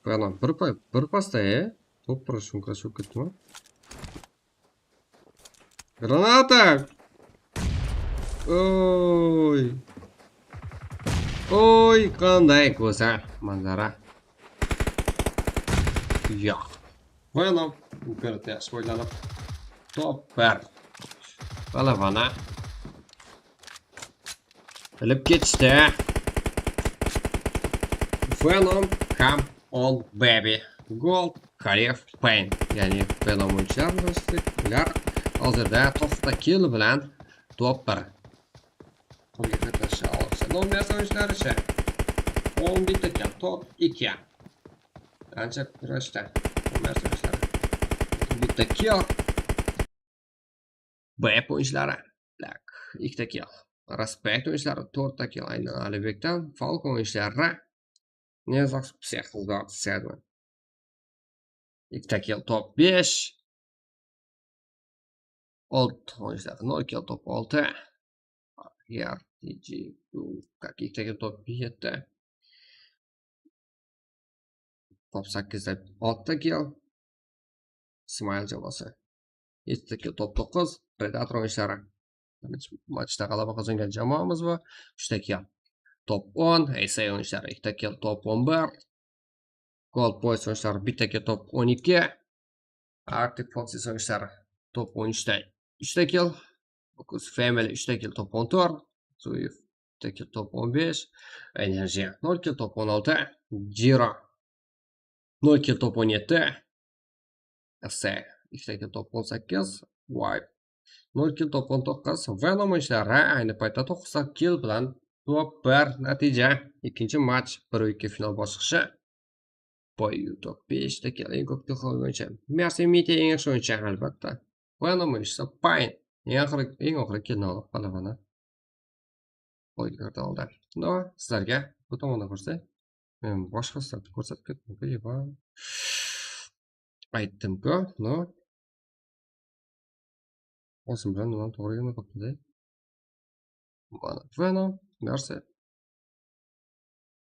Venom bir pa-, bir pasta, e? Top bir uchun kurash bo'lib ketdimi? Granata! Oy! Oy, qanday go'zal manzara. Yo'q. Venom imkoniyatni yaxshi foydalanib, top bir g'alabani ilib ketishdi. Venom ham All Baby Gold Kaliyev Pain. Ya'ni Venom o'yinchilar, ular hozirda to'xta kill bilan top bir. Qolga qatnasha olsa. Nomer o'yinchilaricha o'n bitta ekan, top ikki. Ancha kurashda. Nomer o'yinchilari. Bitta kill. Bayb o'yinchilari. Tak, ikkita kill. Respekt o'yinchilari, to'rtta kill. Aynan Alibekdan. Falcon o'yinchilari. Nezaq psix qildi, Sedman. Ektakel top besh. Old, ońıshlar, Nokel top altı. R T G, kak, Ektakel top yetti. Top sakkiz dep, Alttakel. Smile jabası. Ektakel top toǵız. Predator ońıshları. Birinshi matchta ǵalaba qazanǵan jamoamiz bor. Ektakel top on. Esay ońıshları, Ektakel top on bir. Gold Boys ońıshları, Bitakel top on eki. Arctic Foxes ońıshları top on úshte Ektakel. Focus Family Ektakel top on tórt. Zuif Ektakel top on bes. Energy Nokel top on altı. Jiro Nokel top on yedi. Esay Ektakel top on sekiz. Wipe Nokel top on toǵız. Venom ońıshları aynı paytta toqsan kill bilan top bir, natija. Ekinshi match, bir ekige final basqıshı. Boyu top beshte kel, eń kóp kill qılǵan ońıshı. Mercy Mite eń yaxshi ońıshı, álbatta. Venom ońıshısı Pain. Eń aqırı, eń aqırı killin alıp, ǵalabani qoydı, kirdi aldı. No, sizlerge bu tomonda kórse, men boshqa zatlardı kórsetip kettim, leba ayttım-ku, no. Osım bilan mınaw toǵrı kelmey qaptı da. Mana, Venom, Mercy.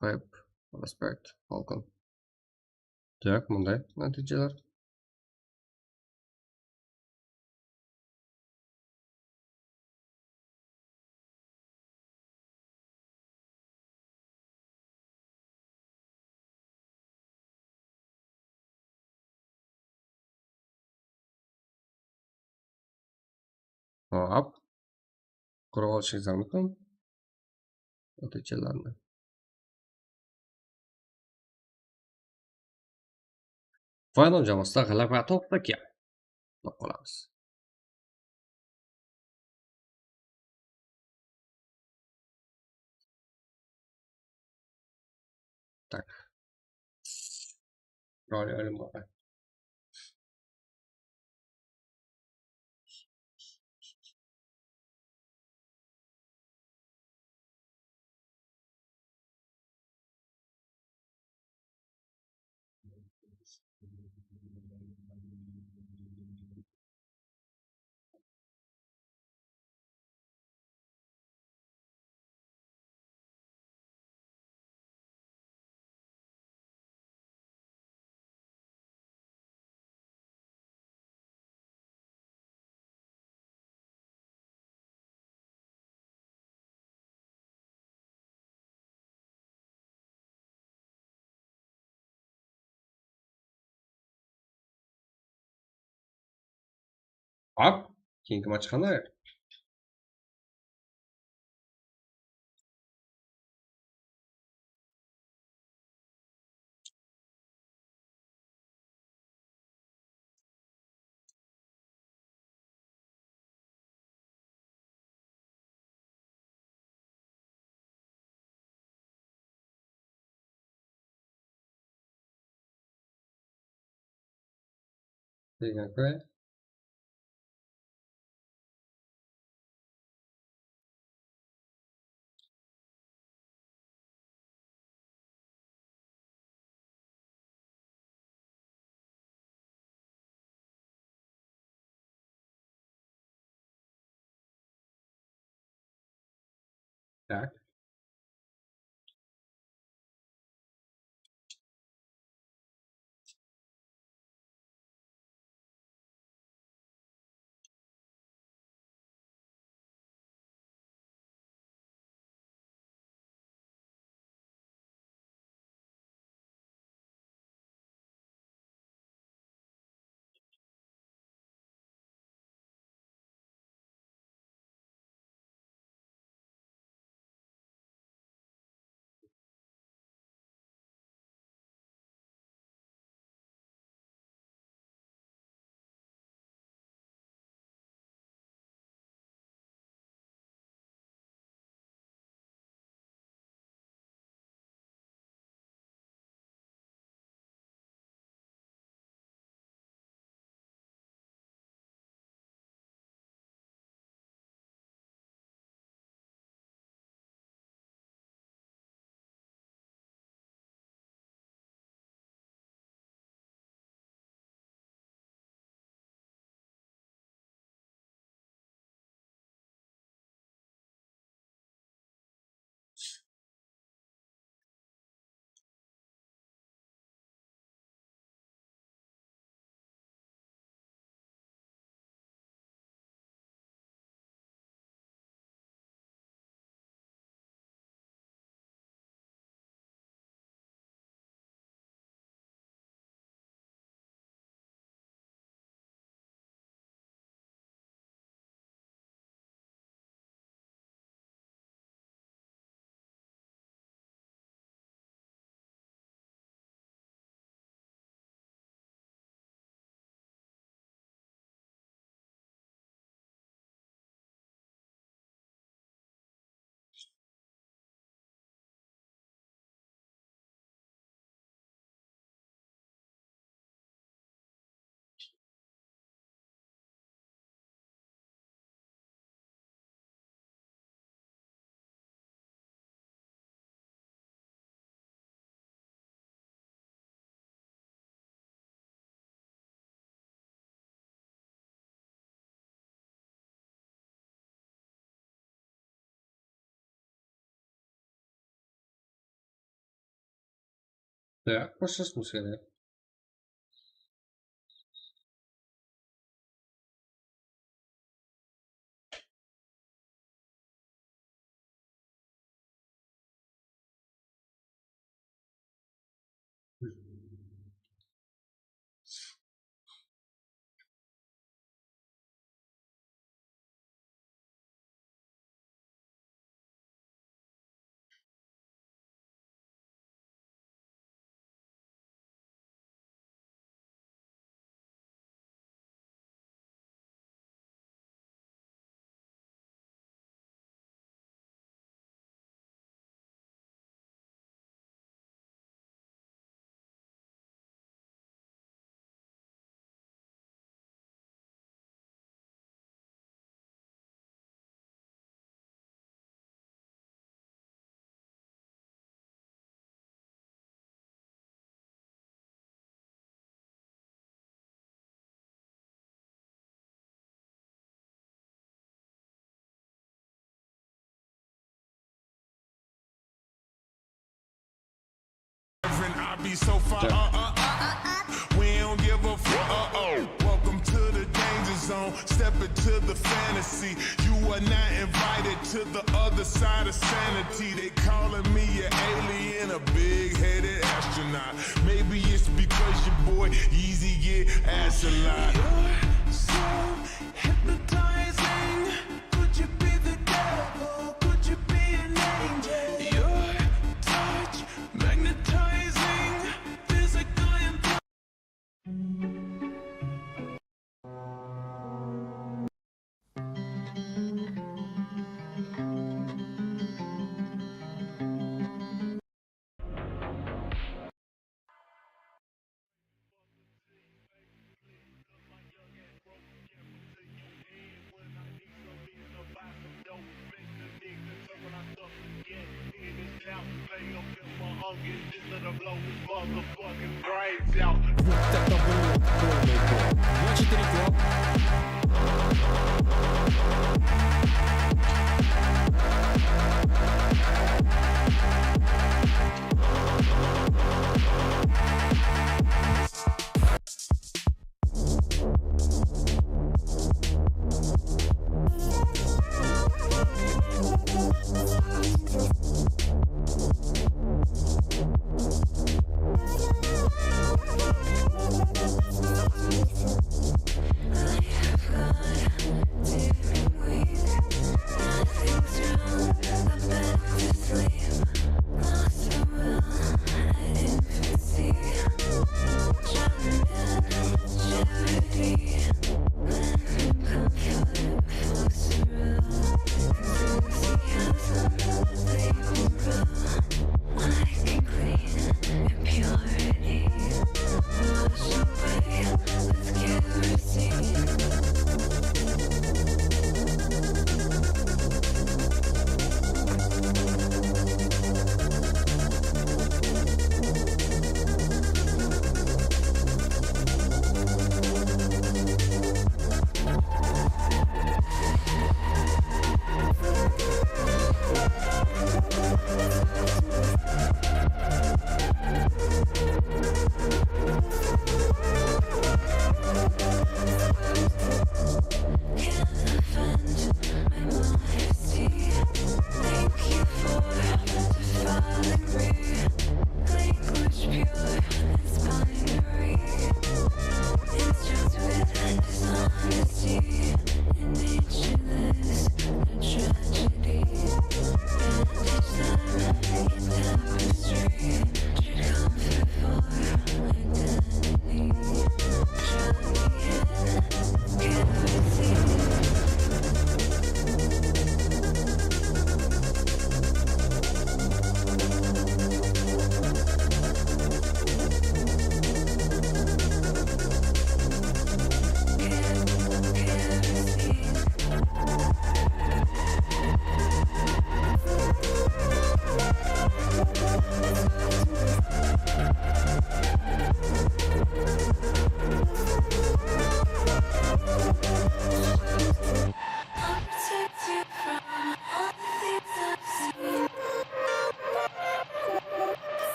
Pep, Respect, Falcon. Tak, mınday natijalar. Hop. Qurıp alshańız mumkin. Natijalarni. Final jamoasida g'alaba topdiki, deb qolamiz. Tak. Rol oynamaǵan. Hop, keyingi match qanday? Degen qoy. Tak. Так, xoshlasmız kerak. I be so far, uh, uh, uh, uh, uh. We don't give a fuck, uh, oh. Welcome to the danger zone. Step into the fantasy. You are not invited to the other side of sanity. They calling me an alien, a big-headed astronaut. Maybe it's because your boy Yeezy get ass a lot. You're so hypnotizing. Could you be the devil? Could you be an angel? Your touch magnetizing, physical and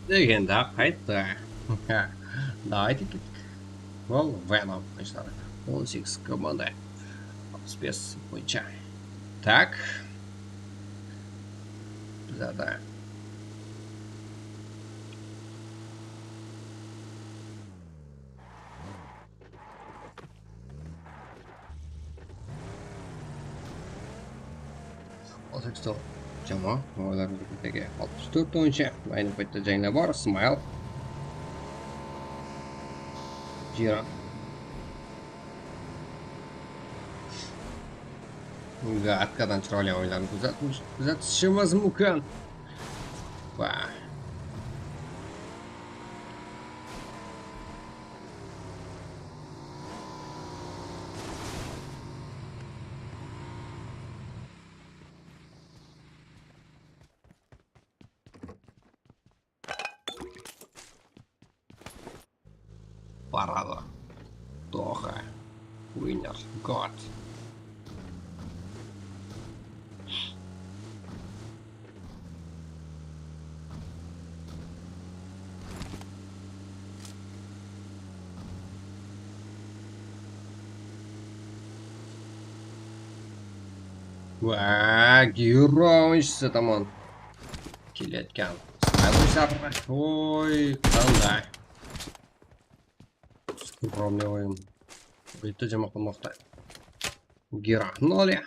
Degende qayttı. Davayte kettik. Ol Venom, qızlar. On segiz komanda. Alpıs bes boyınsha. Tak. Bizlerde. Alpıs toǵız. Jama, olar birge alpıs tórt boyınsha. Aynı payıtta jańlar bar, Smile. Jira. Atkadan chırawlı oyunlardı kuzat-, kuzatishimiz múmkin. Ba. Baradı. Doha. Winner. God. Wá, Giro oyınshısı tamam. Keletken. Oy, qanday. Скромный oyın. Bitta jama qılmaqta. Giro, nol ya.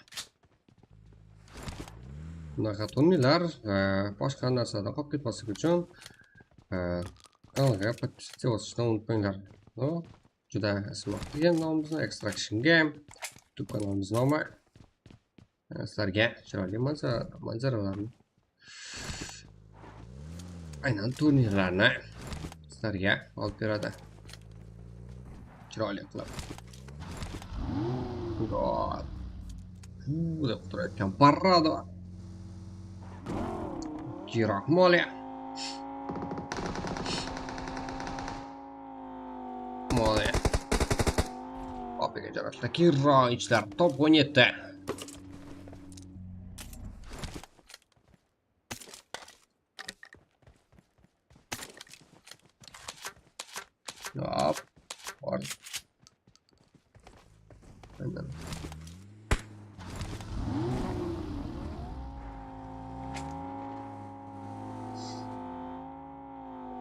Mına turnirler, e, boshqa narsada qolib ketmaslik uchun, e, kanalga podpisatsiya bosishni unutmanglar. No, juda ismi degan nomimizni Extraction Game, YouTube kanalimiz nomi. E, sizlarga chiroyli manzara-, manzaralarni aynan turnirlarni sizlarga olib beradi. Chiroyli qilib. Gol. Uu, deb turayotgan parrado. Jiroq moliya. Moliya. Opiga jarashli. Kiroychilar top o'n yetti. Hop. Bor. Aynan.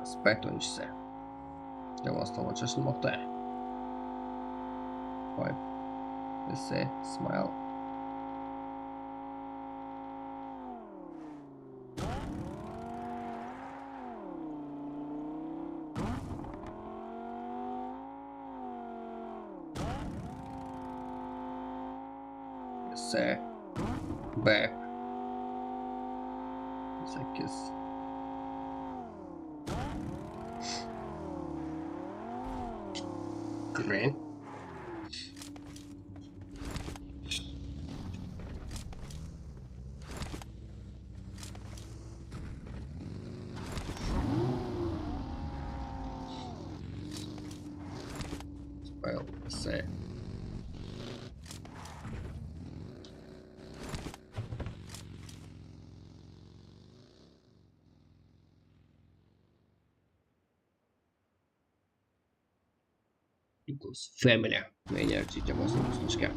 Spekt oyunshısı. Yavaş tamam shashılmaqta. Five. Ese, smile. Ese. Back. Sekiz. Green. Spell, save. Equals family. Energy jamoasına qosıla.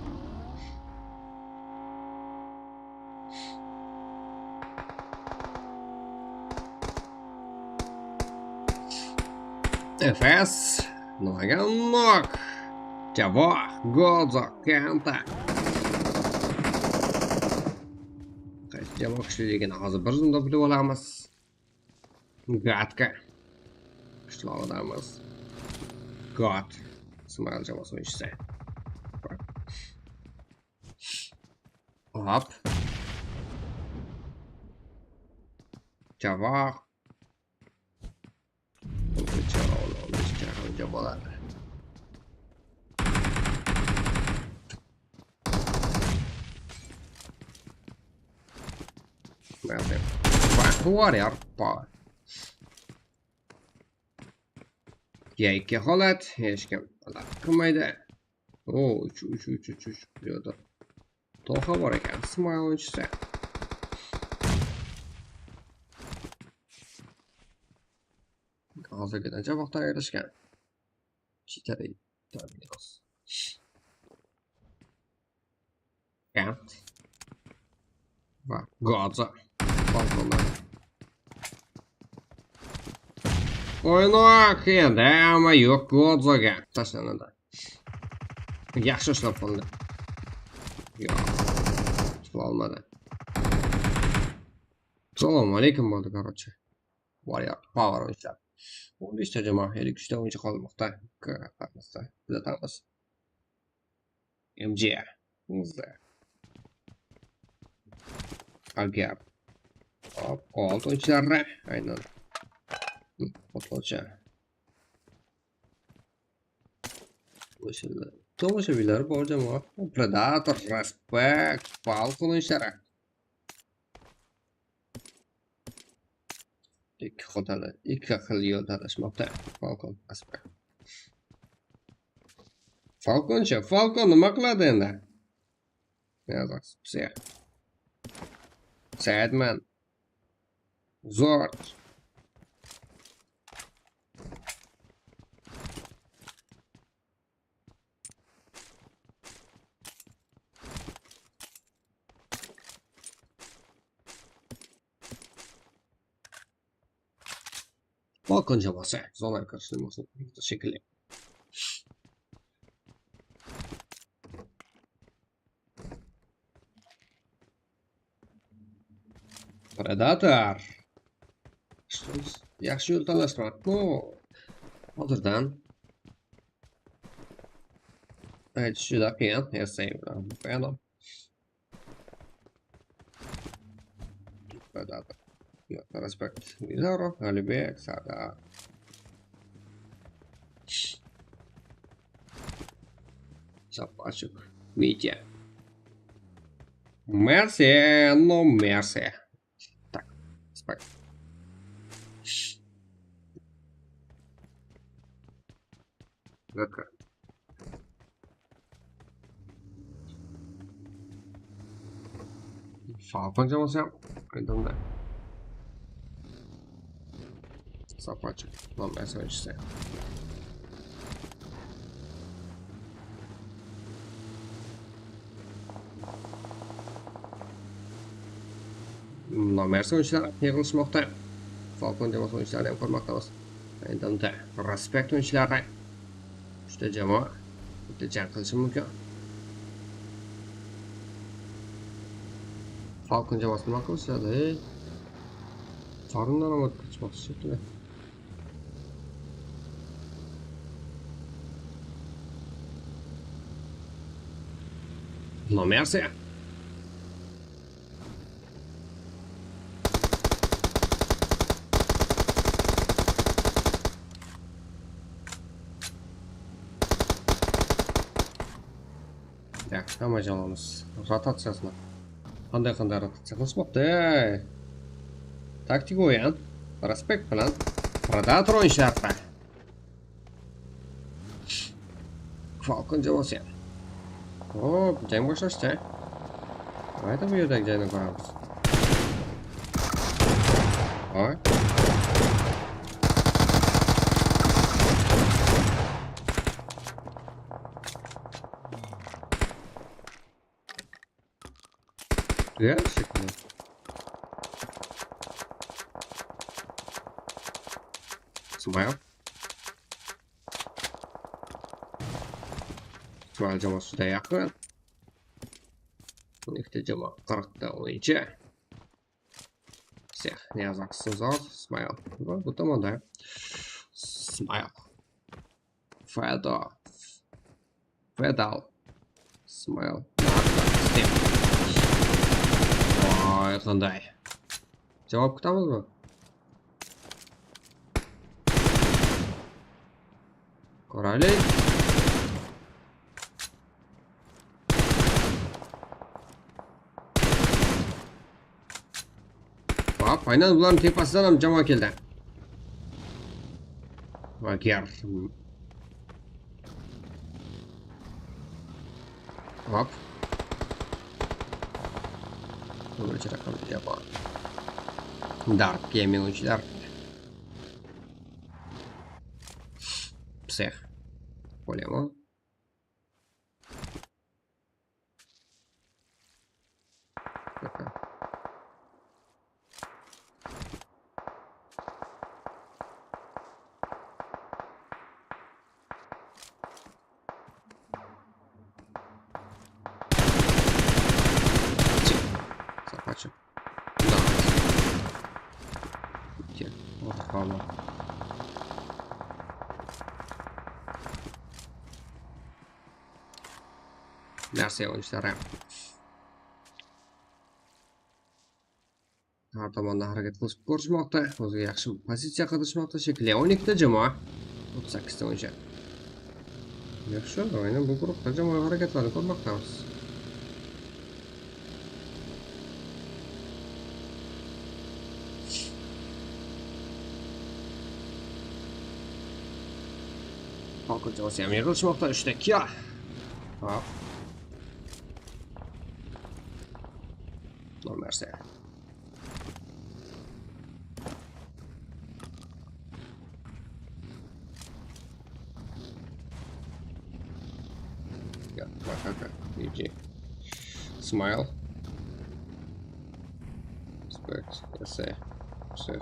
Efes. Noga nok. Javo. Gozo. Kenta. Qaysı javo kúshli degen hozir bir zumda bilip alamız. Gatka. Kúshli alamız. Gat. Smile jamoası oyunshısı. Hop. Javo. Javo, javo. Bak, bu var ya, pa. Yakki holat, hesh kim alaq qilmaydi. O, uch, uch, uch, uch, uch. Bu yerda Toha bor eken, Smile oyunchisi. Bolsa ketken jabaqta ayrılışkan. Chitari. Kent. Va Godzo. Balkonlar. Oynoq endi, amma yoq Godzoga. Tashlanadı. Yaxshi ushlab qoldi. Yoq. Tutib olmadi. Assalomu alaykum bo'ldi, короче. Warrior Power o'yinchilar. O'n beshta jama, ellik uchta o'yinchi qolmoqda. Kuzatamiz. M J. Bizda. Agar. Hop, Gold o'yinchilari. Aynan. Qutlovchi. Tomoshabinlar bor jamoa. Predator, Respect, Falcon o'yinchilari. Ikki xil tala-, ikki xil yo'l talashmoqda. Falcon, Respect. Falconcha, Falcon nima qiladi endi? Yazıq, psix. Sadman. Zord. Balkon jamoası. Zona karşılamasın. Shekilli. Predator. Yaxshi yo'l tanlashdi. No. Hozirdan. Aytish juda qiyin. Esay bilan. Qiyin. Predator. Yo'q, Respect. Bizarro, Alibek, Sada. Zapaçuk. Mitya. Mercy, no mercy. Так, спать. Закрыт. Falcon jamoası ham. Aytanda. Zapaçuk. Lan, men seni işte. Nomersi o'yinchilar yig'ilishmoqda. Falcon jamoasi o'yinchilarini ham ko'rmoqdamiz. Aytanda. Respect o'yinchilari. Juda jamoa. Bitta jang qilishi mumkin. Falcon jamoasi nima qilishadi? Ey. Qornimdan ham o'tib ketishmoqchi shekilli. Nomersi. Ya, hamma jamoamiz rotaciyasini. Qanday-qanday rotaciya qilishmoqda? Taktika o'yin. Respect bilan Predator o'yinchilarida. Falcon jamoasi. Hop, jang boshlashdi. Mayda bu yerdagi jangni ko'ramiz. Voy. Tugaydi shekilli. Smile. Smile jamoasi juda yaqin. Ikkita jamoa qirqta o'yinchi. Всех, ne yazıqsız zor. Smile. Bu, bu tomonda. Smile. Fado. Fedal. Smile. Voy, qanday. Javob kutamizmi? Ko'raylik. Hop, aynan bularning tepasidan ham jamoa keldi. Agar. Hop. Buncha raqamli jamoa. Dark Gaming o'yinchilar. Sex. Bolema. Захватчик. Давай. Bitti. Orada qaldı. Nárse oyınsıları. Hár tomonda háreket qılıp kórishmoqda. Ózge yaqshı poziciya qıdırıshmoqda. Shekilli on ekide jama. Otız sekkizde oyınsha. Yaqshı, oyını bul guruhta jama háreketlerin kórmoqtamız. Qalqınshılı siyam yıǵılışmoqta, úshte kiya. Hop. Nol nárse. Ya, bak, bak, bak. G G. Smile. Respect. Ese. Ese.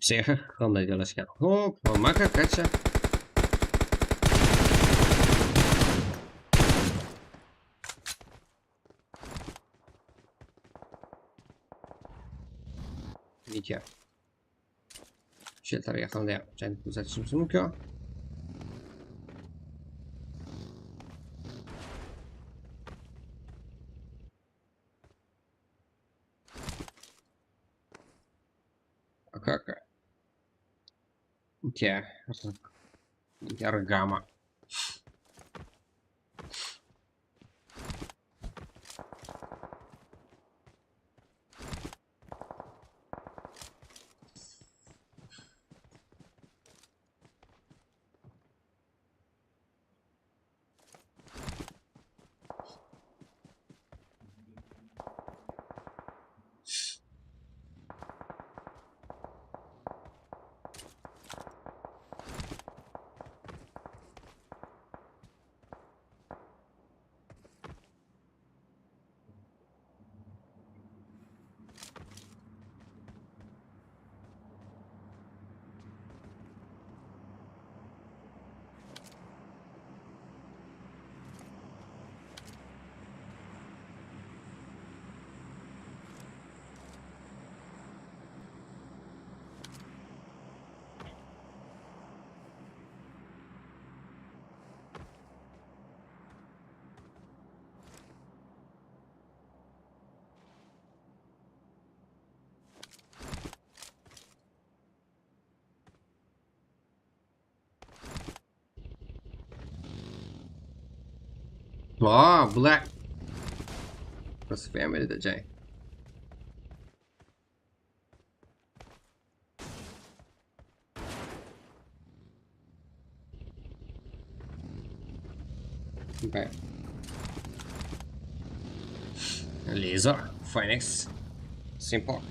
Psixi qanday joylashgan? Hop, makak qaytsa. Nitya. Shelterge qanday jánip kórsetish múmkin? Akaka. Nitya. Nitya Rgama. Aa, Black. Burası family de jay. Okay. Laser, Phoenix, Simple.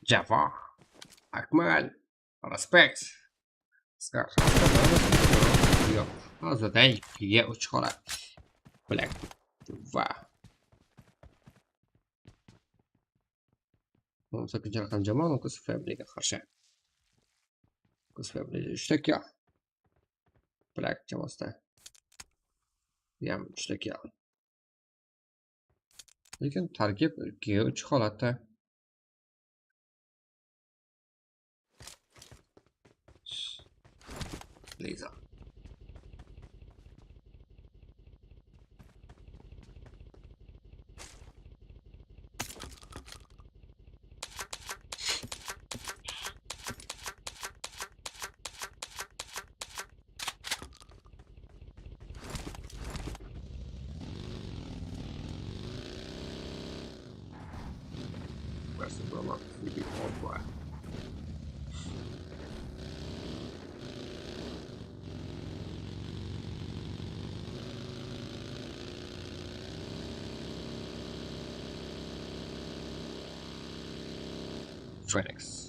Jafar. Akmal. Respect. Skar. Yoq. Hozir dayik. Ye, uch qora. Black. Va. On sakkizinchi raqam jamoa, Lucas Family-ga qarshi. Lucas Family uchta kill. Black jamoasida. Ham uchta kill. Lekin tarkib ikkiga uch holatda. Laser. Karşı buralar. Hoppa. Phoenix.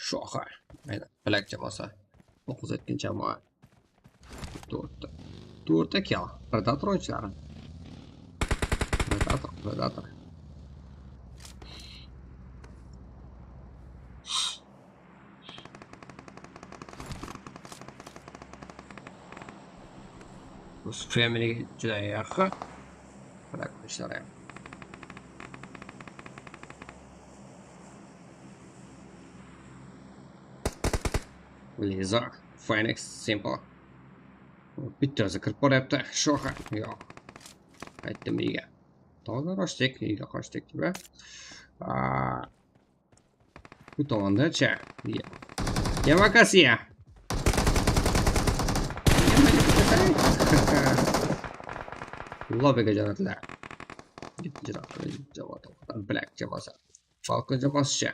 Shoqı. Aynan, bilek jamoası. Toqız etken jamoa. To'rtta. To'rtta kill. Predator o'yinchilari. Predator, Predator. Bus family juda yaqın. Predator o'yinchilari. Laser, Phoenix, Simple. Bittasi kirib boryapti. Shoqı. Yo'q. Qaytdim uyga. Toza qochdik, uyga qochdik deb. Aa, bu tomonda-cha. Iya. Yamakasi ya. Lobbiga jo'natildi. Javob, Black jamoasi. Falcon jamoasi-cha.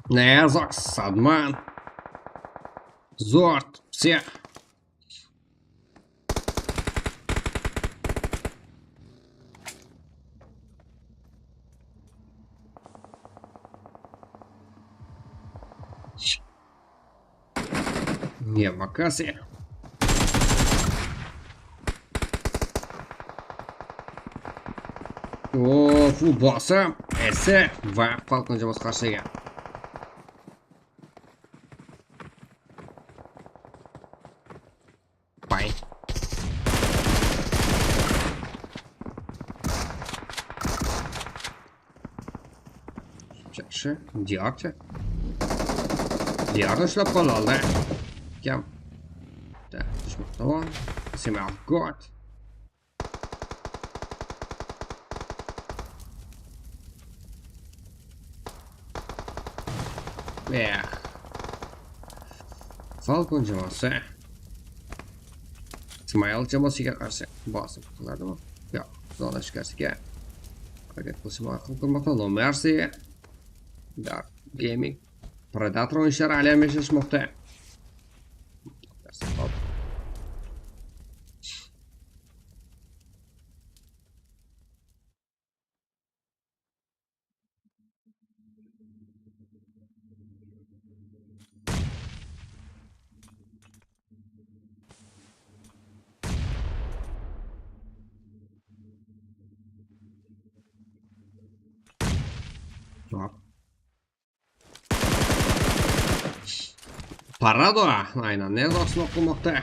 Ne, Zox, Sadman. Zord, psix. Yamakasi. O, full boss'ı. Ese va Falcon jamoası qarshılaǵan. Bay. Jaqsı, Diarte. Diarte ushlap qola aldı. Kam. Da, dushman tamam. Semal God. Eh. Falcon jamoası. Smile jamoasıǵa qarsı basıp qaladı ma? Yoq, zona ishkarisiga háreket qilishim ma'qul ko'rmoqda. No Mercy. Dark Gaming. Predator o'yinchilari alyamen shashmoqda. Cevap. Parado, aynan, ne uzoq sınaq qılmoqta.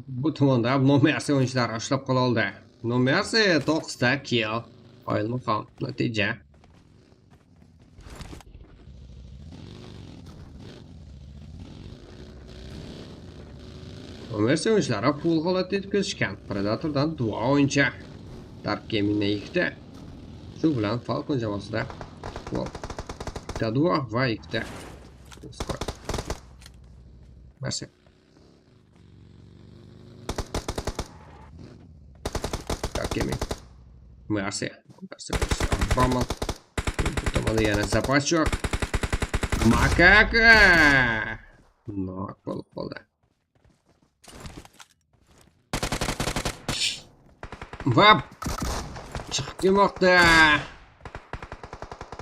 Bu tomonda No Mercy o'yinchilari ushlab qola oldi. No Mercy to'qqizta kill. Qoyilmaqom natija. No Mercy o'yinchilari full holatda etib kelishgan. Predatordan duo o'yinchi. Dark Gamingda ikkita. Shu bilan Falcon jamoasida gol. Ikkita duo va ikkita squad. Mercy. Dark Gaming. Mercy. Mercy. Roman. Bu tomonda yana zapaschok. Makaka. Nok bo'lib qoldi. Vap! Shıǵıp kelmoqda.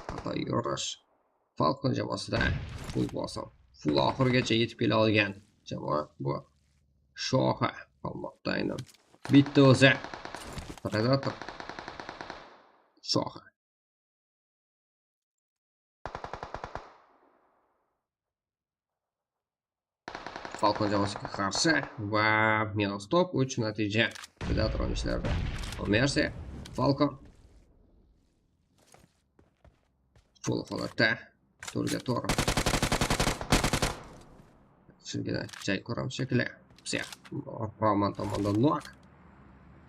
Xatoy yurish. Falcon jamoasida full bosim. Full oxirigacha yetib kela olgan jamoa bu. Shoxi qolmoqda aynan. Bitta o'zi. Predator. Shoxi. Falcon jamoasiga qarshi va minus top, uch natija. Predator o'yinchilarda. Mercy, Falcon. Full holatda. To'rga to'g'ri. Shunga jay ko'ramiz shekilli. Psix. Roman tomondan nok.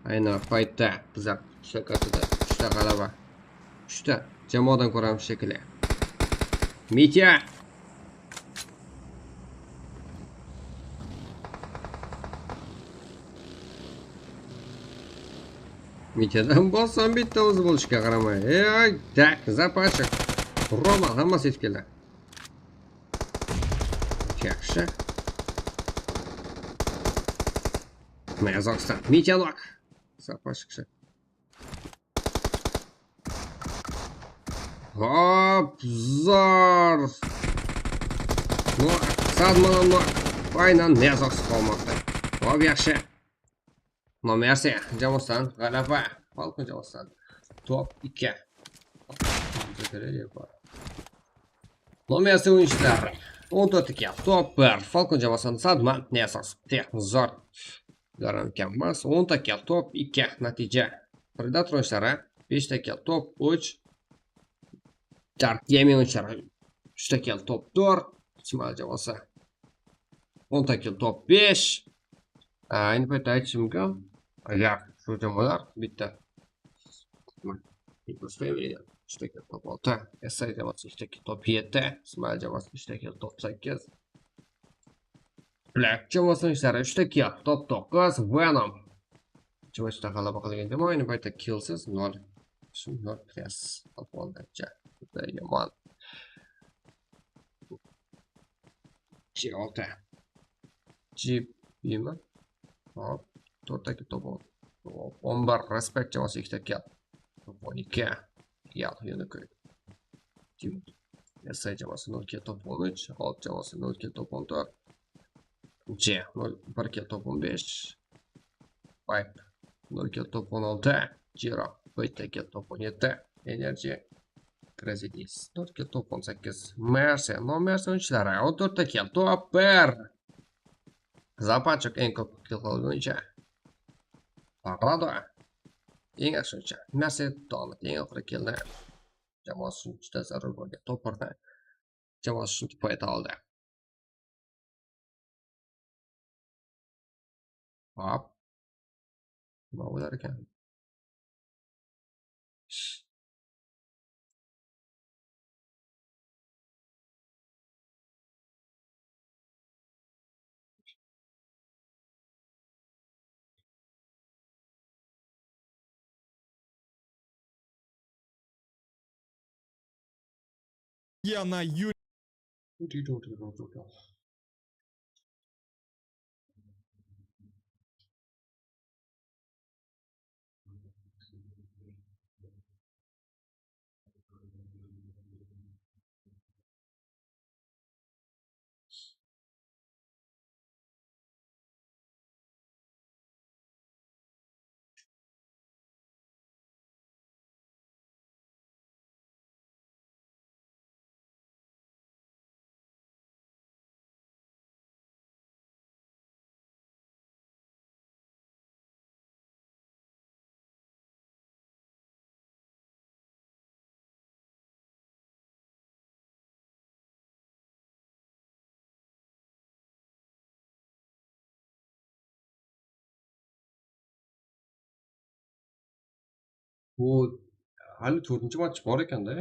Ayni paytda bizlar shakasida uchta g'alaba. Uchta jamoadan ko'ramiz shekilli. Mitya. Mityadan bossam bitta o'zi bo'lishiga qaramay. Ey, tak, zapaschik. Roman hammasi yetib keldi. Yaxshi. Mine, Qozog'iston. Mitya nok. Zapaschik. Hop, zor. Nok, sadmadan nok. Aynan, mine, Qozog'iston qolmoqda. Hop, yaxshi. Nomersi jamoasidan g'alaba. Falcon jamoasidan top ikki. Nomersi o'yinchilari. O'n to'rt ikki. Top bir. Falcon jamoasidan Sadman, Nesos, Texnzor. Garam kam emas. O'n to'rt ikki. Top ikki. Natija. Predator o'yinchilari. Besh to'rt ikki. Top uch. Dark Gaming o'yinchilari. Uch to'rt ikki. Top to'rt. Shimol jamoasi. O'n to'rt ikki. Top besh. A, endi bu yerda aytishim mumkin. Agar shu jamoalar bitta. Uch to'rt ikki. Top olti. S I jamoasi uch to'rt ikki. Top yetti. Shimol jamoasi uch to'rt ikki. Top sakkiz. Black jamoasiniń ishlari uch to'rt ikki. Top to'qqiz. Venom. Chivachda g'alaba qilgan jamoa, endi bu yerda killsiz nol. Shu nol press. Top oltinchi. Juda yomon. G olti. G B mi? Hop, to'rttaki top on. On bir, Respect jamoasi ikkita kill. Top on ikki. Kill, Unicorn. Team S I jamoasi nol kill, top on uch, Hot jamoasi nol kill, top on to'rt. J nol bir kill, top on besh. Pipe nol kill, top on olti. Jiro bitta kill, top on yetti. Energy. Crazy Days nol kill, top on sakkiz. Mercy, no Mercy o'yinchilari on to'rtta kill, top bir. Zapaschik eń ko'p kill qilgan bo'yicha. Parado. Eń yaxshi o'yinchi. Mercy Donut eń oxirgi killni jamoasi uchun juda zarur bo'lgan to'pirni jamoasi uchun kifoya eta oldi. Hop. Nima bo'lar ekan? Я на Ю- Bu hali to'rtinchi match bor ekan-da.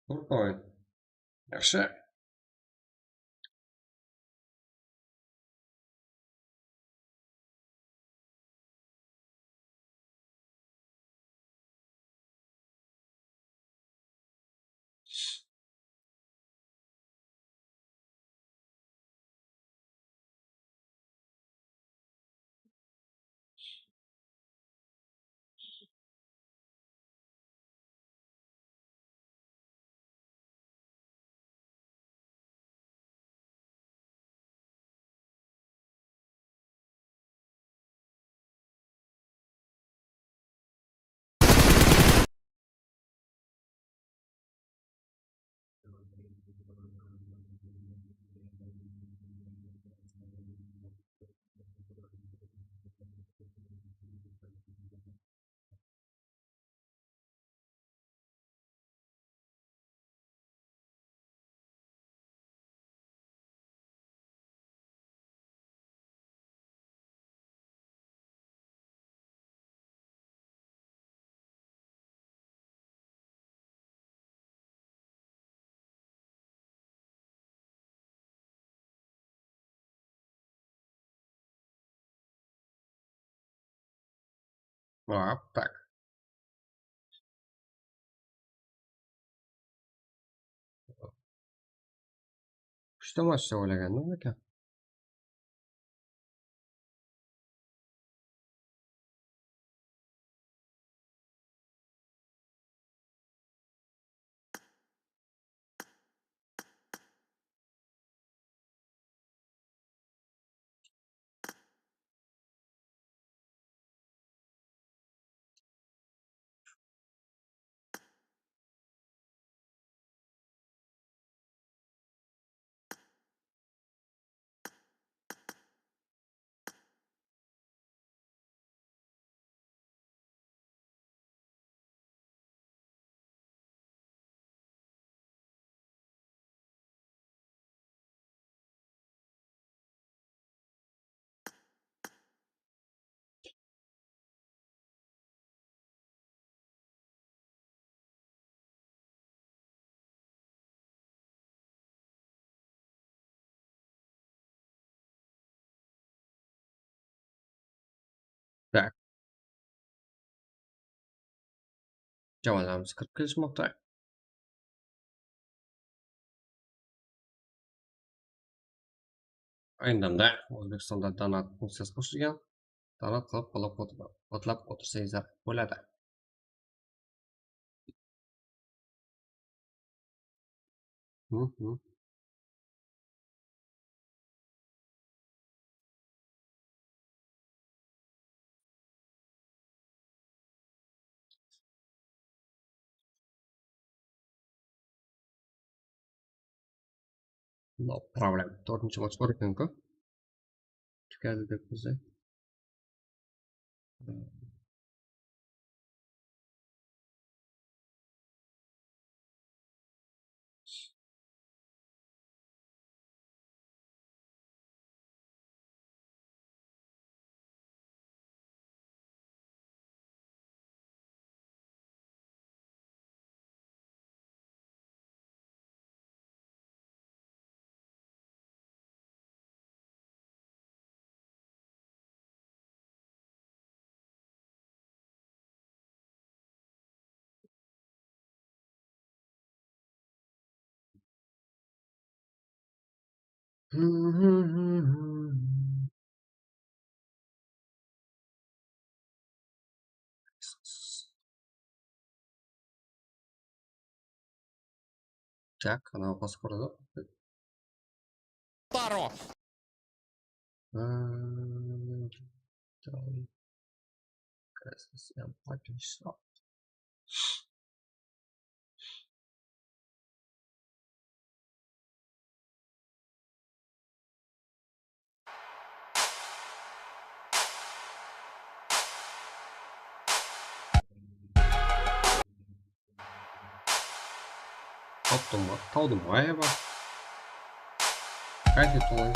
Qo'rqmang. Yaxshi. Hop, tak. Kúshli mashina oylagandim eken. Tak. Jamanlarımız kirip kelishmoqta. Ayında Ózbekstanda donat funkciyası qosılǵan. Donat qılıp baqlap otırsańızlar boladı. No problem. Tórtinshi match bar eken-ku. Together dep bizde. Tak, anaw qosıq uradı. Taro. Tawdıń, tawdıń mayı bar. Qaysı tawdıń?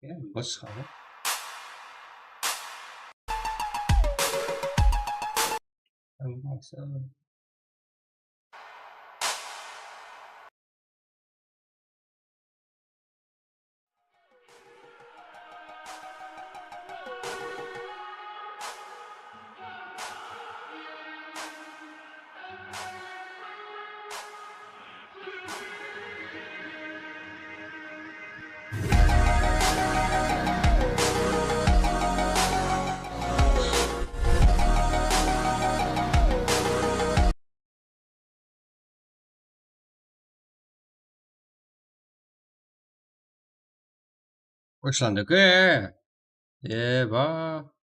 Ya, bos qala. Başlandı ki. Eba.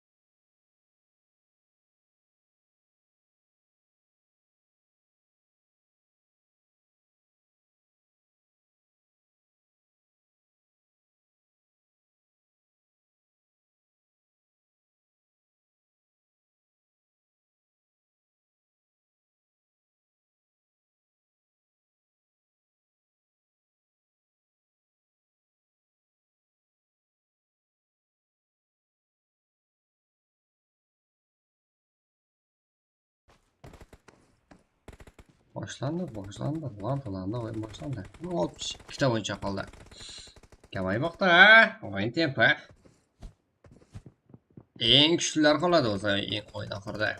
Başlandı, başlandı, landı, landı, oyın başlandı. Hop, kitap oyınsha qaldı. Kamaymaqta, oyın tempi. Eń kúshliler qaladı osı eń oyın aqırda.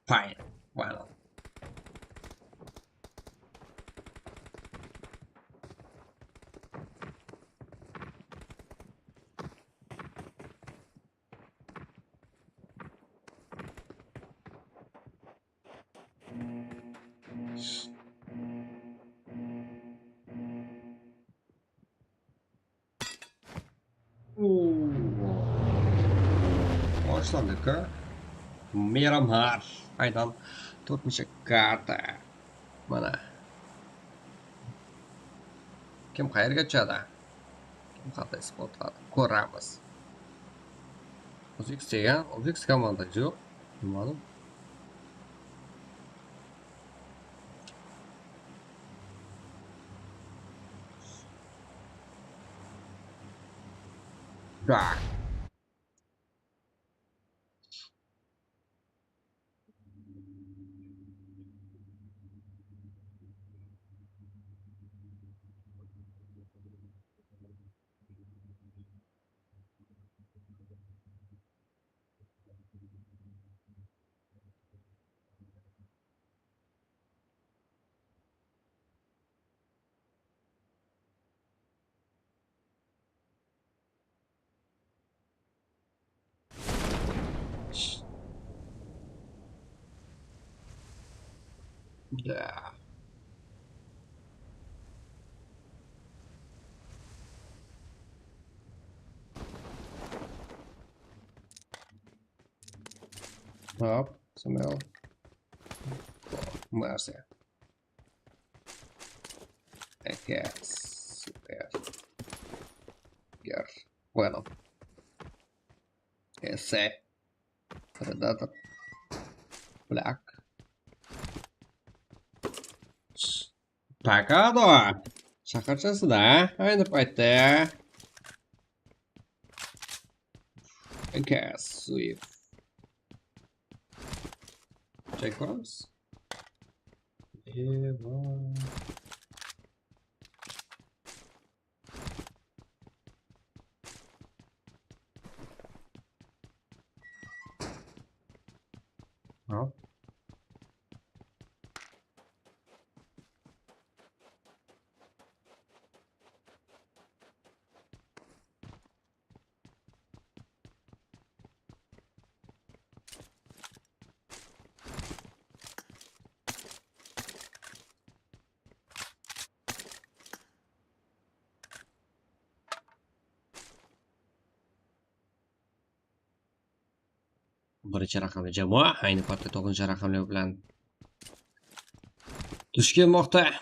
Fine. Bueno. Oo. Başlandı ki. Miramar. Aydan tórtinshi karta. Mana. Kim qayerge tushadı? Kim qanday spotqa? Kóremiz. Uzbeks degen, Uzbeks komanda joq. Bilmadım. Da. Da. Hop, smell. Mercy. Eke, super. Ger. Bueno. Ese. Predator. Black. Pakado. Shaharchası da aynı paytda. Eke, sweep. Check koyamız. Eva. Hop. Birinshi raqamlı jamoa, aynı paytda toǵızınshı raqamlı bilan tús kelmoqta.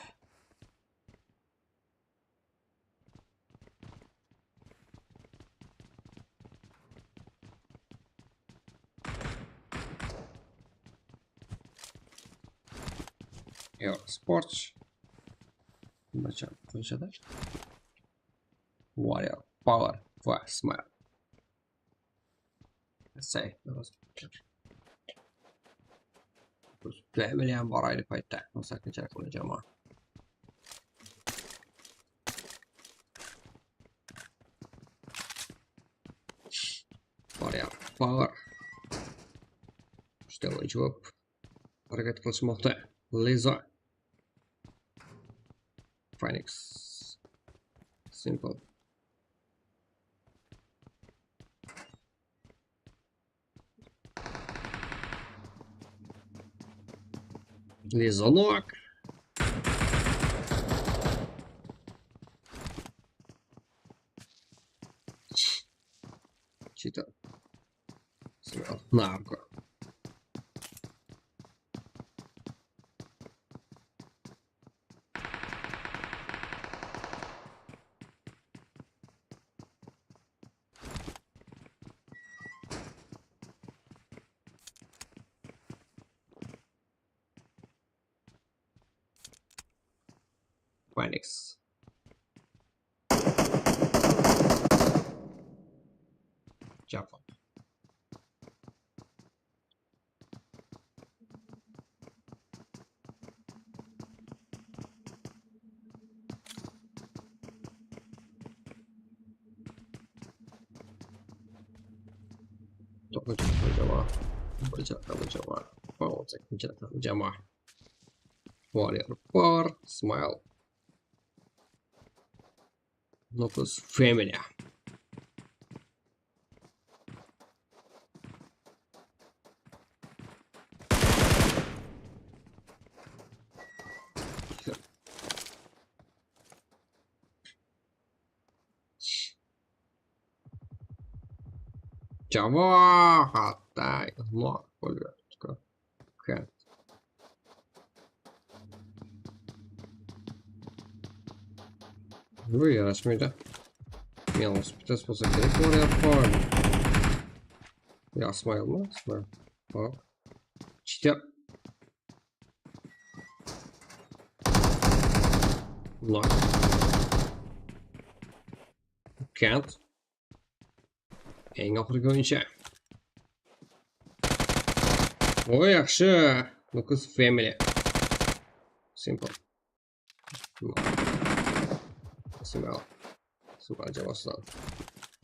Yoq, sports. Bacha, qanshada? Warrior, power, fire, smile. Say, familiyam bar aylı paytta. Mısalı, kecha qılacağım. Warrior, power. Işte, o cevap. Háreket qılışmaqta. Leza. Phoenix. Simple. Лизонок. Чё-то. Нарко. Phoenix. Jump up. To'qqizinchi jama. Birinchi jama. O'n sakkizinchi jama. Warrior Power, Smile. Lucas Family. Jama, hatta, Allah, qo'yibdi. Kent. Bul yarashmaydi. Men osib bittasi bolsa kerak bo'lyapti. Ya, Ismoil ma? Ismoil. Hop. Chita. Ulan. Kent. Eń oxirgi o'yinchi. O, yaxshi. Lucas Family. Simple. Simple. Simple jabasınan.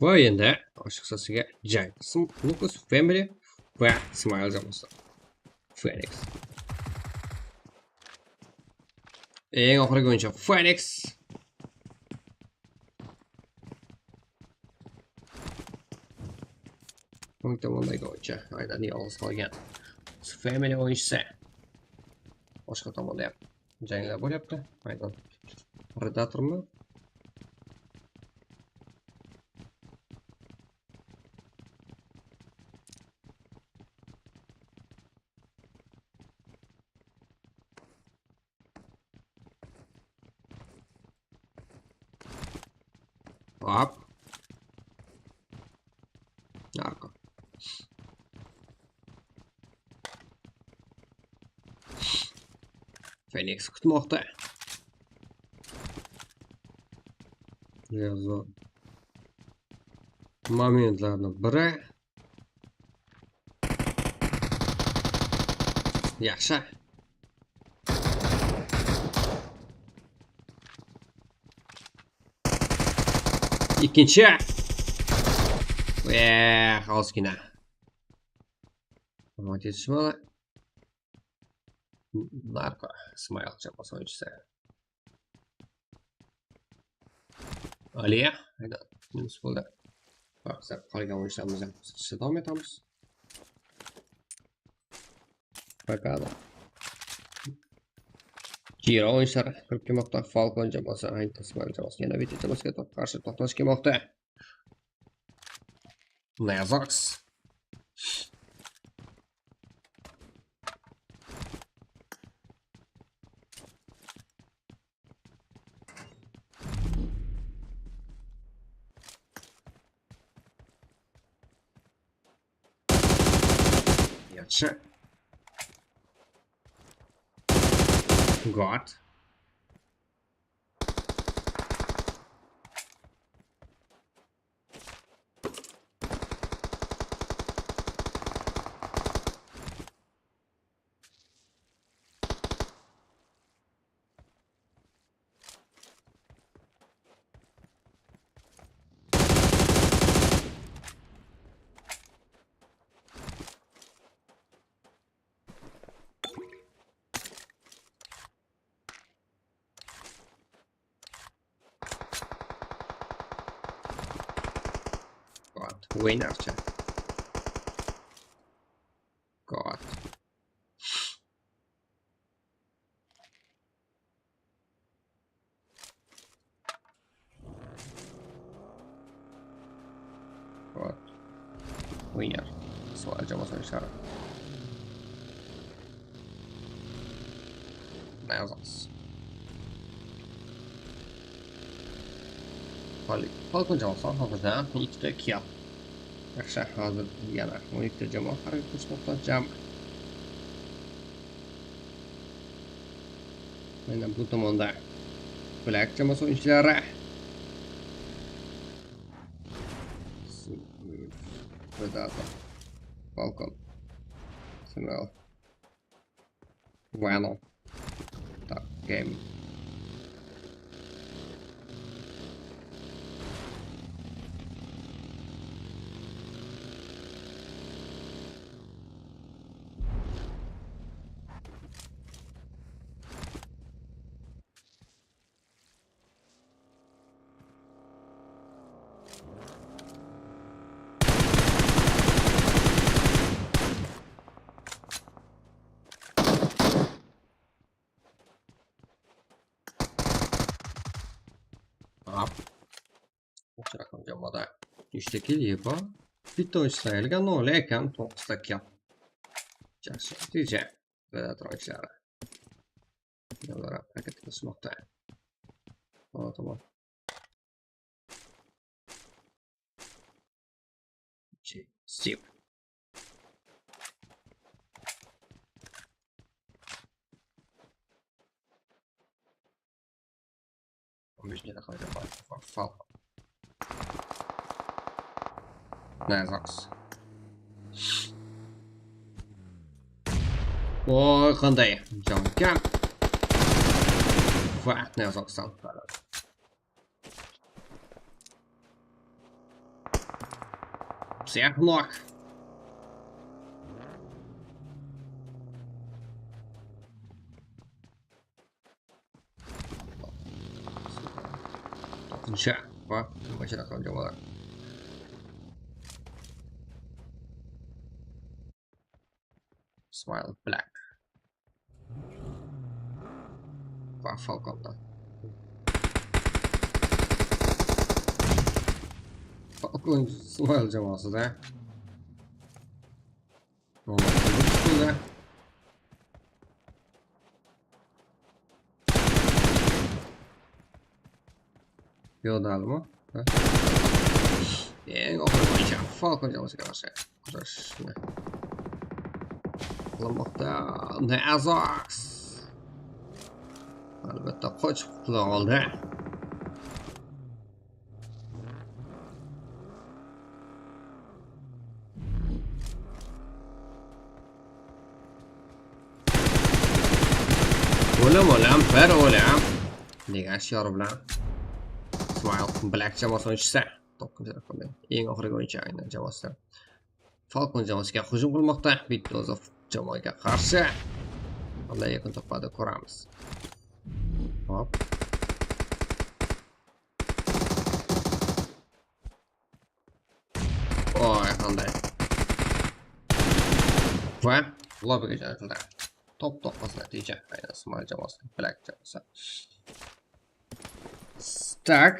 Va endi oshıqsa sizge jang. Sim-, Lucas Family va Smile jabasınan. Phoenix. Eń oxirgi o'yinchi Phoenix. O'ng tomondagi o'yinchi. Aynan yolg'iz qolgan. Family o'yinchisi. Boshqa tomonda ham janglar bo'lyapti. Aynan Predatormi? Hop. Narko. Feniks kutmoqda. Yazı. Momentlarni biri. Yaxshi. Ikkinchi. Eh, ozgina. Молодец, bala. Narko, Smile jamoasi o'yinchisi. Aliya, aynan, minus bo'ldi. Qolgan o'yinchilarimiz ham qisqacha davom etamiz. Pakada. Jiro o'yinchilari kirib kelmoqda. Falcon jamoasi, aynan Smile jamoasi. Yana bitta jamoasiga qarshi to'qnash kelmoqda. Nezox. Yaxshi. God. Winner. God. Вот. Winner. Sol, acaba sol shıǵar. Mına jazamız. Fal-, Falcon jawılsa, Falcon da, ikkita kill. Yaqshı, házir yana on ekkita jama háreket qılıp atır, jam. Mına bul tomonda Black jamoası oyınshıları. Predator. Falcon. Smell. Venom. Tak, game. Ap. Ushıraqın jamada úshte kill, epa. Bitta oyınsıda elgen, no, lekin toǵızda kill. Jaqsı, tiyce. Predator oyınsıları. Olar háreket qılmaqta. Olar tamam. Steve. On besh minut qala. Fal. Nazox. Oy, qanday. Jankan. Vah, Nazox salıp baradı. Всех ног. Toǵızınshı. Ba, mashina qılǵan jamalar. Smile Black. Ba, Falconda. Falcon Smile jamoası da. Olar da. Yodalma. Ha? Eń oxirgi boyınsha Falcon jamoasiga qarshi kurash. Qılınbaqta Nazox. Álbette, qochıp qutula qaldı. Ólim, ólim, bir ólim. Nega shor bilan? Smile Black jamoasi oyınshısı. To'qqizinchi raqamda. Eń oxirgi o'yinchi aynan jamoasi. Falcon jamoasiga hujum qilmoqda. Bitta o'zi jamoaga qarshi. Qanday yakun topadi, ko'ramiz. Hop. Oy, qanday. Va lobbiga joynatildi. Top to'qqizda natija. Aynan Smile jamoasi, Black jamoasi. Tak.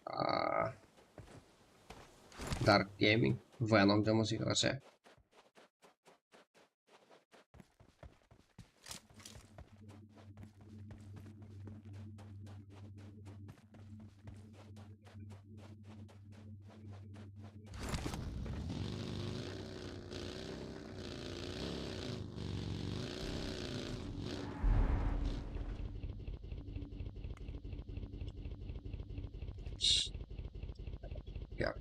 Aa, Dark Gaming, Venom jamoasiga qarshi. Ya.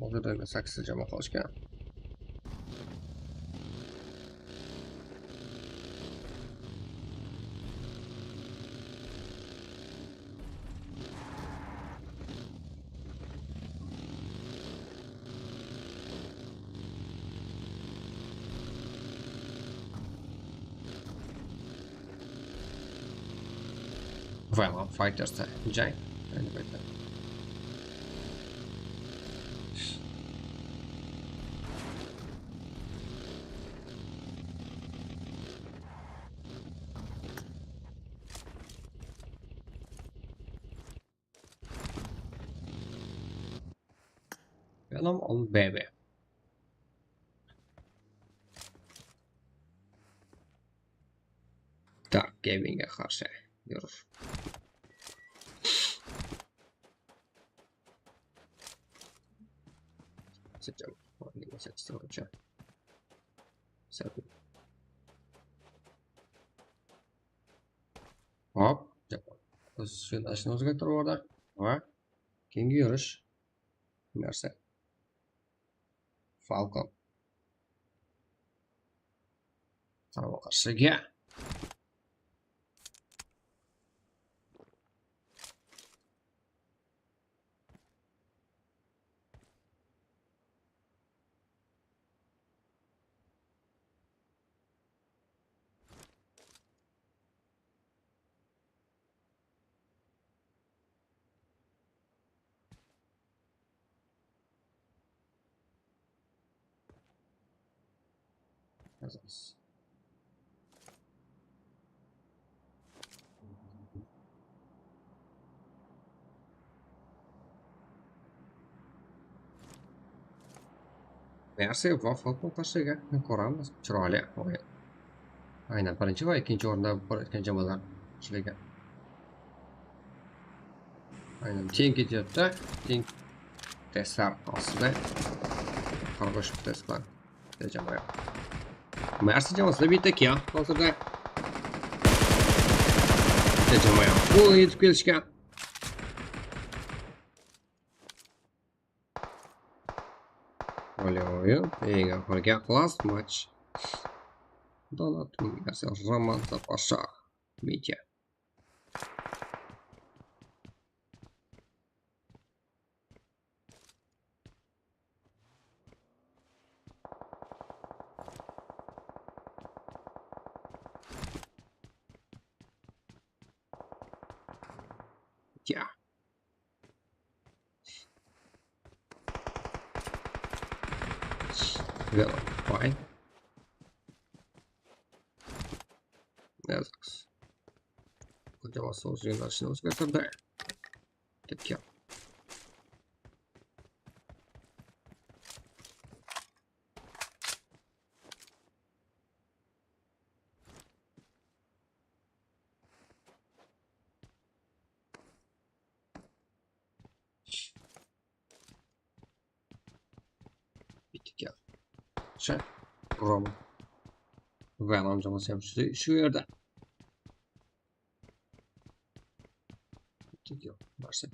Bul jerden men sakkizinchi jamoa qolishgan. Violent Fighters-ta jang. Endi qayta. Venom on baby. Dark Gamingge qarsı yurıs. Seçem. Nege seçtim, короче. Hop. Biz shuni ashını o'zgartirib yubordik. Va keyingi yurish. Narsa. Falcon. Qarama-qarshiga. Jazamız. Yaxshi, muvaffaq bol, Toshbek aka. Ko'ramiz. Chiroyli o'yin. Aynan birinchi va ikkinchi o'rinda borayotgan jamoalar ishlagan. Aynan teng ketyapti. Teng testlar ostida. Qirq uch testlar. Bitta jamoa. Marsi jamoasida bitta kill hozirda. Bitta jamoa gol etib kelishgan. Ой-ой-ой, eng oxirgi klass match. Donat, Marcel, Roman, Zaparsha, Mitya. Ya. Velo, fine. Yazıqsız. Хотя бы sol jıynalısın ózgertirdi. Ketken. Bitti ya. Şey, Roma. Venom jamasıyam şu, şu yerde. Bitti ya. Barsa.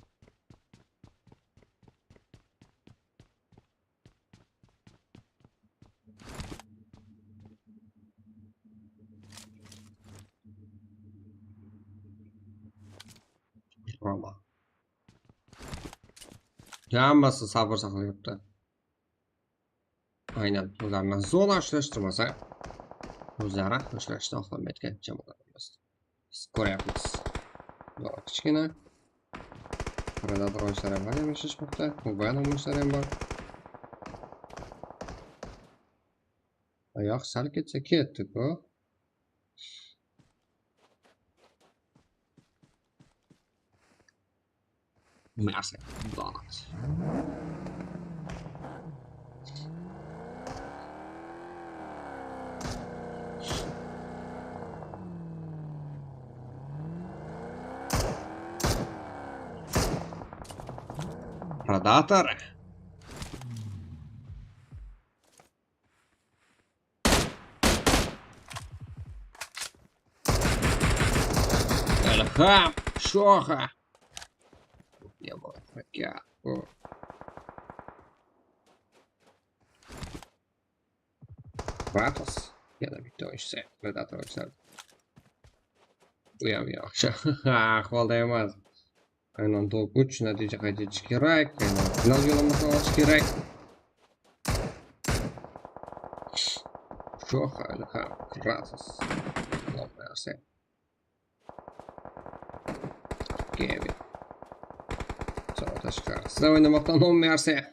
Roma. Hammasi sabır saqlayapti. Aynan, ularni zona ushlashtirmasa, o'zlari ushlashni xohlamayotgan jamoalar emas. Biz ko'ryapmiz. Bor, kichkina. Predator o'yinlari ham yana ishlashmoqda. Ubayn o'yinlari ham bor. Oyoq sal ketsa ketdi-ku. Massive Donut. Predator. Ilham, sho'xa. Ne bo'ladi? Kratos. Yana bitta o'yinchisi. Predator o'yinchisi. Bu ham yaxshi. Ahvolda emas. Aynan top uch natija qayd etish kerak. Aynan final yo'llanmasini olish kerak. Sho'xa, Ilham, Kratos. Alloh bersin. Kevin. Sawatashka. Sizler oynamaqtan on mersi.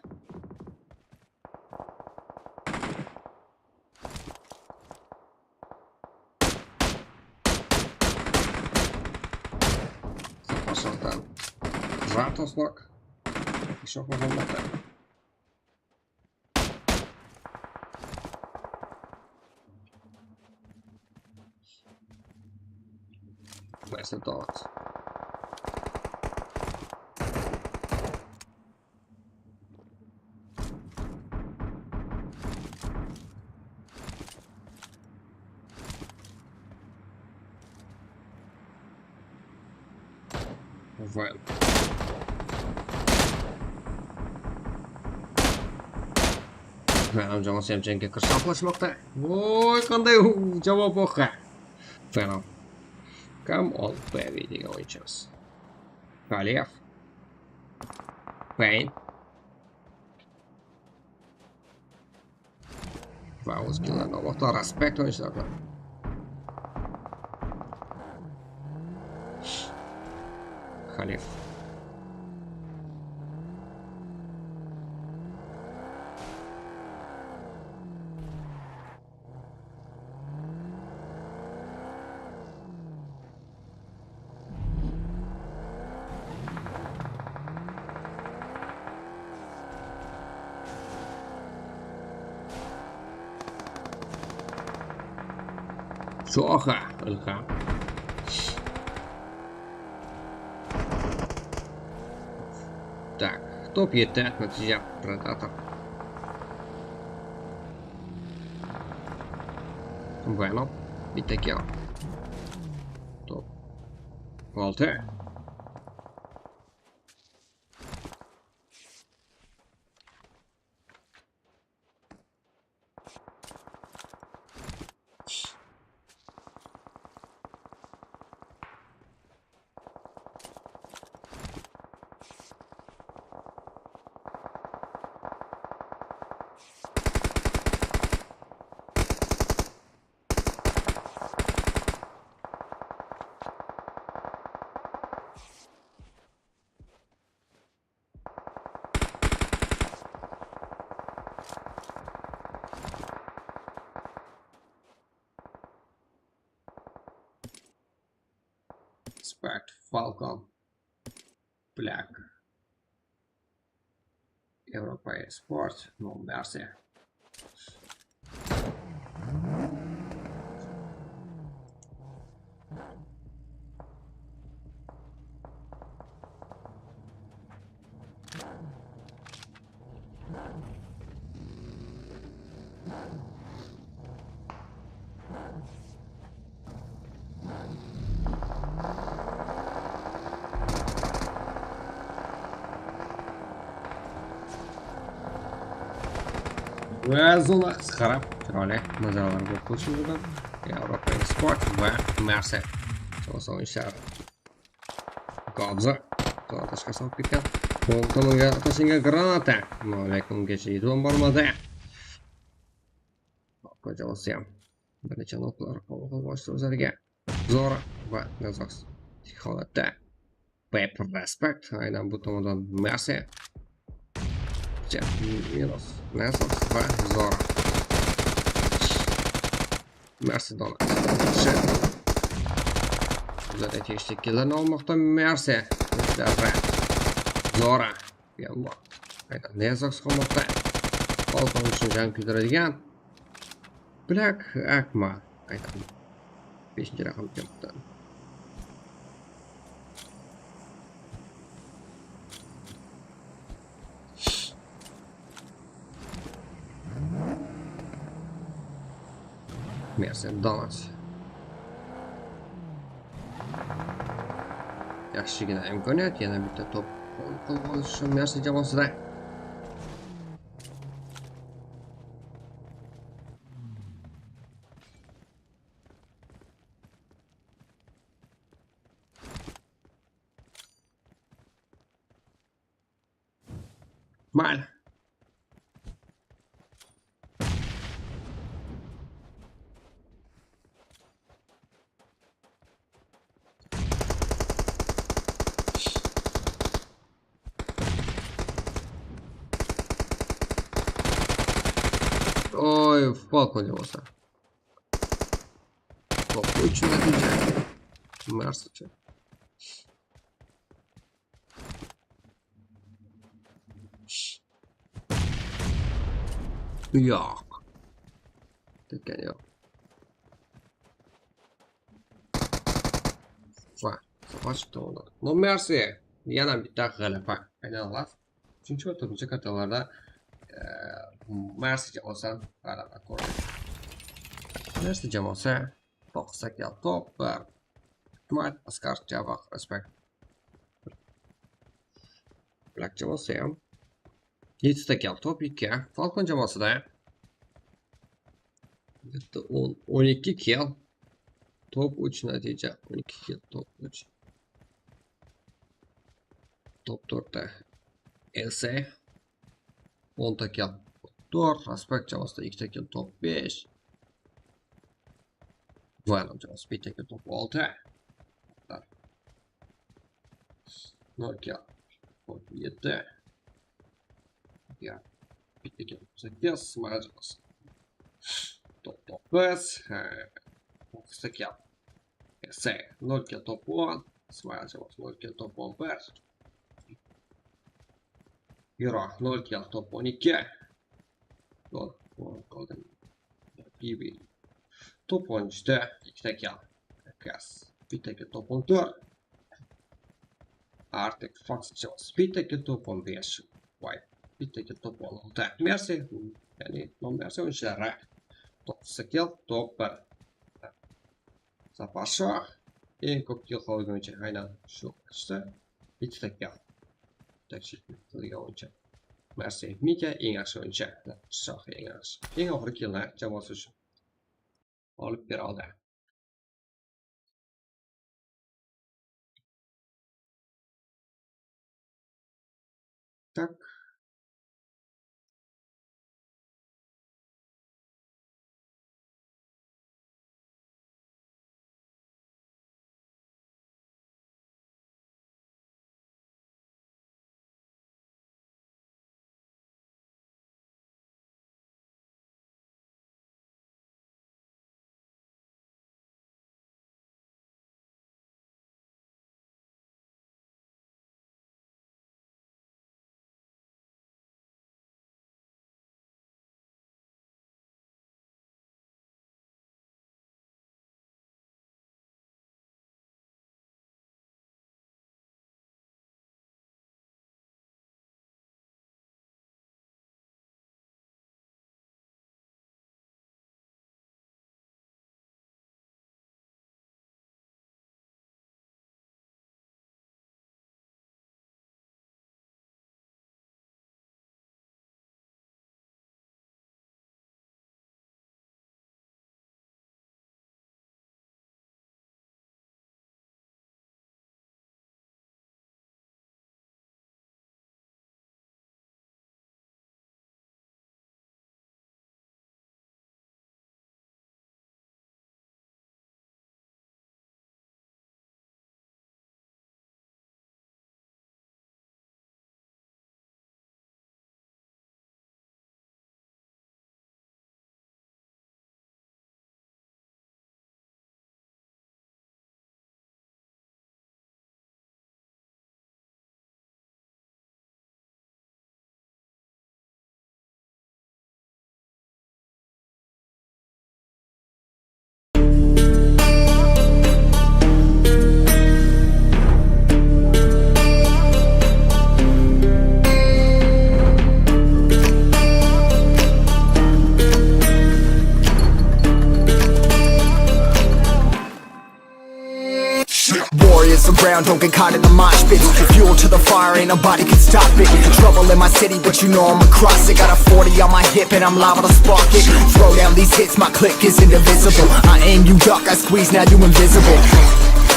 Saqlashıqtan. Jartı slok. Ещё qo'shilmoqda. Where's the dot? Well. Venom jamoası hám jangga kirish saqlashmoqda. Oy, qanday, u, javob oqqa. Venom. Come on, baby, degen o'yinchimiz. Galiyev. Payn. Va o'z killerni olmoqda. Respekt o'yinchilarga. Xalif. Soha, Ilham. Tak, top yetti, natija, Predator. Bueno, bitta kill. Top. Altı. Respect, Falcon, Black, Evropa Sport, No Mercy. Va zona qısqarıp, chiroyli nazaratlar berib qo'yishimiz mumkin. Evropa Sport va Mercy. So'ng ishlar. Gobza. To'g'ri, tashqari sovup ketgan. O'ng tomonga tashlangan granata. Lekin ungacha yetib bormadi. Qo'ja bo'lsa ham. Bir necha noklar qo'zg'alsa o'zlariga. Zora va Nazox. Tik holatda. Pep Respect. Aynan bu tomondan Mercy. Minus. Nazox va Zora. Mercy Donat. Bizlardan tegishli killerni olmoqda Mercy. Zora. Yallah. Qayta Nazox qolmoqda. Falcon uchun jan kuydiradigan. Black Akma. Qayta. Beshinchi raqam kelibdi. Mercy Donat. Yaxshigina imkoniyat, yana bitta top qo'lga olish uchun Mercy jamoasida. Mayli. Falcon bolsa. Top úsh natija. Mersicha. Yoq. Tekkan yoq. Va, sapa shıqtı onda. No Mercy. Yana bitta g'alaba. Aynan las. Úshinchi va to'rtinchi kartalarda, e, Mercy jamoasi g'alaba ko'rdi. Mercy jamoasi to'qqiz sakkiz top bir. Hikmat, Askar, Jabaq, respekt. Black jamoasi ham yetti sakkiz top ikki. Falcon jamoasida bitta o'n, o'n ikki kill. Top uch natija, o'n ikki kill, top uch. Top to'rtta Else. O'nta kill. To'rt, Respect jamoasida ikkita kill, top besh. Violent jamoasi bitta kill, top olti. Nol kill, top yetti. Ya, bitta kill, sakkiz, Smile jamoasi. Top to'qqiz, e, to'qqizta kill. Ese, nol kill, top o'n. Smile jamoasi nol kill, top o'n bir. Yura, nol kill, top o'n ikki. Top o'n qolda. Bibi. Top o'n uchta, ikkita kill. Kas. Bitta kill, top o'n to'rt. Arctic Fox jamoasi bitta kill, top o'n besh. White bitta kill, top o'n olti. Mercy, ya'ni No Mercy o'yinchilari to'qqizta kill, top bir. Safar Shoh eng ko'p kill qilgan o'yinchi, aynan shu matchda yettita kill. Yetakchilik qilgan o'yinchi. Mercy Mitya eng yaxshi o'yinchi. Shoh eng yaxshi. Eng oxirgi killni jamoasi uchun olib bera oldi. Так. Warriors around, don't get caught in the mosh pits. Fuel to the fire, ain't nobody can stop it. Trouble in my city, but you know I'm across it. Got a forty on my hip and I'm liable to spark it. Throw down these hits, my click is indivisible. I aim, you duck, I squeeze, now you invisible.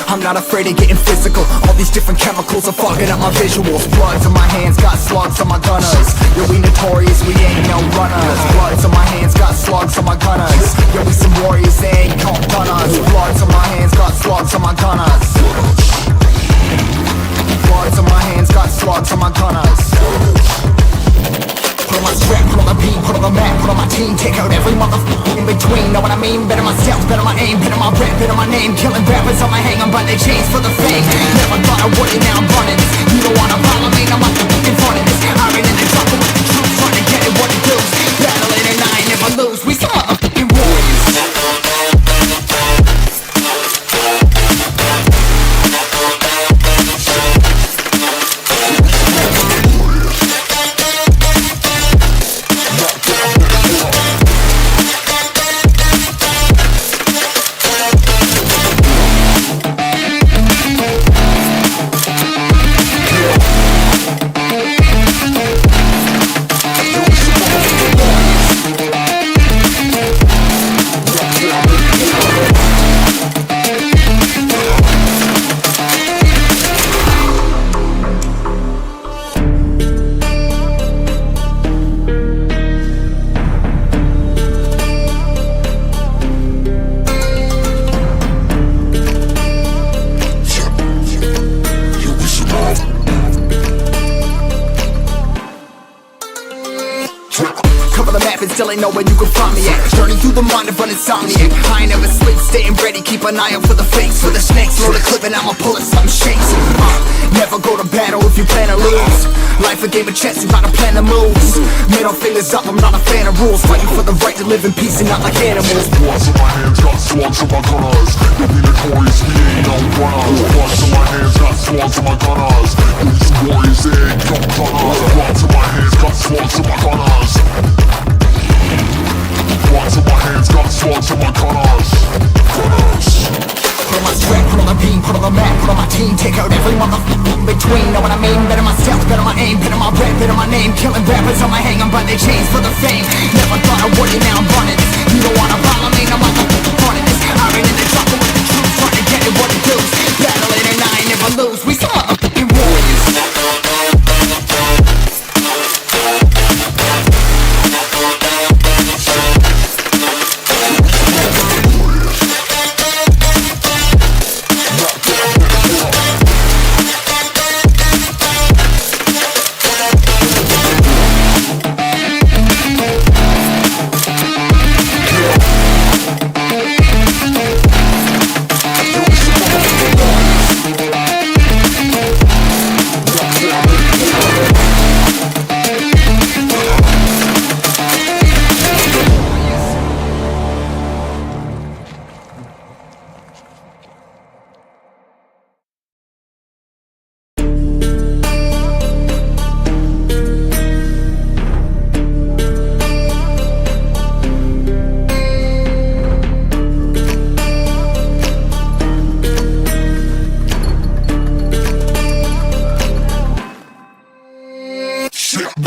I'm not afraid of getting physical. All these different chemicals are fogging up my visuals. Bloods on my hands, got slugs on my gunners. Yeah, we notorious, we ain't no runners. Bloods on my hands, got slugs on my gunners. Yeah, we some warriors, they ain't gon' run us. Bloods on my hands, got slugs on my gunners. Bloods on my hands, got slugs on my gunners. Put on my strap, put on the beat, put on the map, put on my team, take out every motherfucker. Aim, better myself, better my aim, better my rap, better my name. Killing rappers on my hang, I'm by their chains for the fame. Never thought I would it, now I'm running this. You don't wanna follow me, now I'm fucking front of this. I ran in the jungle with the troops, trying to get it what it does. Battling and I ain't never lose. We some motherfucking warriors. Cover the map and still ain't know where you can find me at. Journey through the mind of an insomniac. I ain't never sleep, staying ready. Keep an eye out for the fakes, for the snakes. Roll the clip and I'ma pull it, something shakes. Uh, never go to battle if you plan to lose. Life a game of chess, you gotta plan the moves. Middle fingers up, I'm not a fan of rules. Fighting for the right to live in peace and not like animals. Bloods in my hands, got slugs in my gunners. You'll be notorious, we ain't no runners. Bloods in my hands, got slugs in my gunners. You'll be some warriors, they ain't no runners. Bloods in my hands, got slugs in my gunners. Bloods in my hands, got slugs in my gunners. Gunners. Put on my strap, put on the beam, put on the map, put on my team, take out every motherfucker in between. Know what I mean? Better myself, better my aim, better my rap, better my name. Killing rappers on my hang, I'm by their chains for the fame. Never thought I would it, now I'm running this. You don't wanna follow me, now I'm motherfucking running this. I ran in the jungle with the troops, trying to get it what it does. Battling and I ain't never lose. We some motherfucking warriors.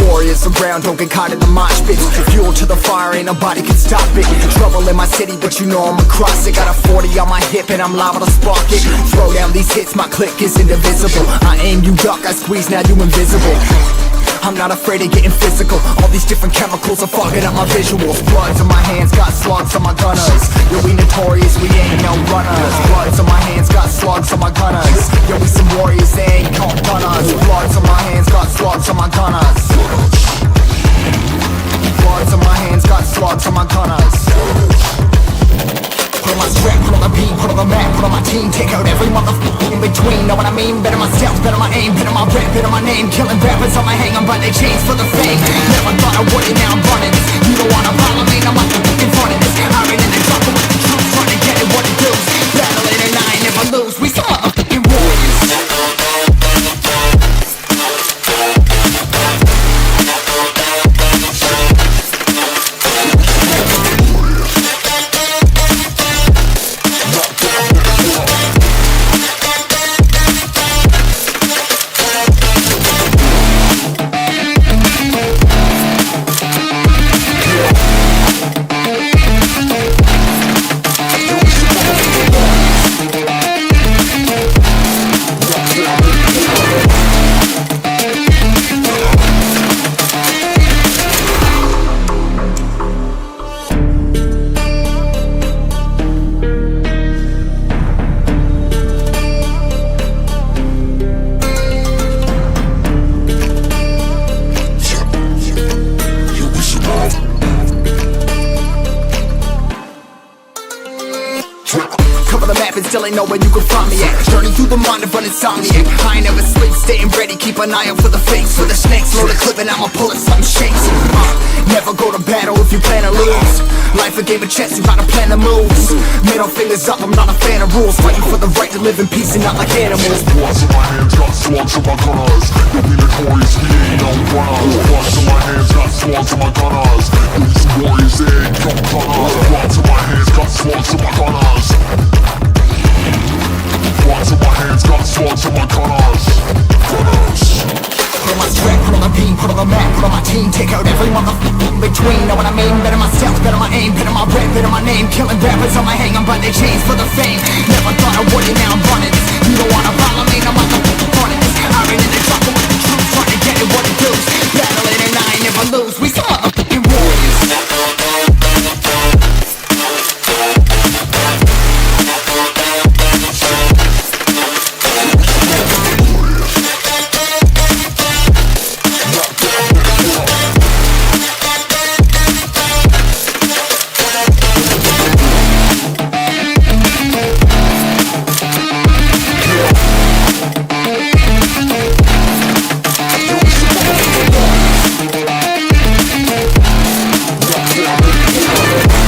Warriors around, don't get caught in the mosh pit. Fuel to the fire, ain't nobody can stop it. Trouble in my city, but you know I'm across it. Got a forty on my hip and I'm liable to spark it. Throw down these hits, my click is indivisible. I aim, you duck, I squeeze, now you invisible. I'm not afraid of getting physical. All these different chemicals are fogging up my visuals. Bloods on my hands, got slugs on my gunners. Yeah, we notorious, we ain't no runners. Bloods on my hands, got slugs on my gunners. Yeah, we some warriors, they ain't gon' run us. Bloods on my hands, got slugs on my gunners. Bloods on my hands, got slugs on my gunners. Put on my strap, put on the beat, put on the map, put on my team, take out every motherfucker in between. Know what I mean? Better myself, better my aim, better my rap, better my name. Killing rappers on my hang, I'm by their chains for the fame. Never thought I would it, now I'm running this. You don't wanna follow me, now I'm fucking front of this. I ran in the jungle with the troops, trying to get it what it does. Battling and I ain't never lose. We some motherfucking warriors. Still ain't know where you can find me at. Journey through the mind of an insomniac. I ain't never sleep, staying ready. Keep an eye out for the fakes, for the snakes. Load a clip and I'ma pull it, something shakes. Uh, never go to battle if you plan to lose. Life a game of chess, you gotta plan the moves. Middle fingers up, I'm not a fan of rules. Fighting for the right to live in peace and not like animals. Bloods in my hands, got slugs in my gunners. You'll be notorious, we ain't no runners. Bloods in my hands, got slugs in my gunners. These warriors, they ain't no runners. Bloods in my hands, got slugs in my gunners. Bloods in my hands, got slugs in my gunners. Gunners. Put on my strap, put on the beam, put on the map, put on my team, take out every motherfucker in between. Know what I mean? Better myself, better my aim, better my rap, better my name. Killing rappers on my hang, I'm by their chains for the fame. Never thought I would it, now I'm running. You don't wanna follow me,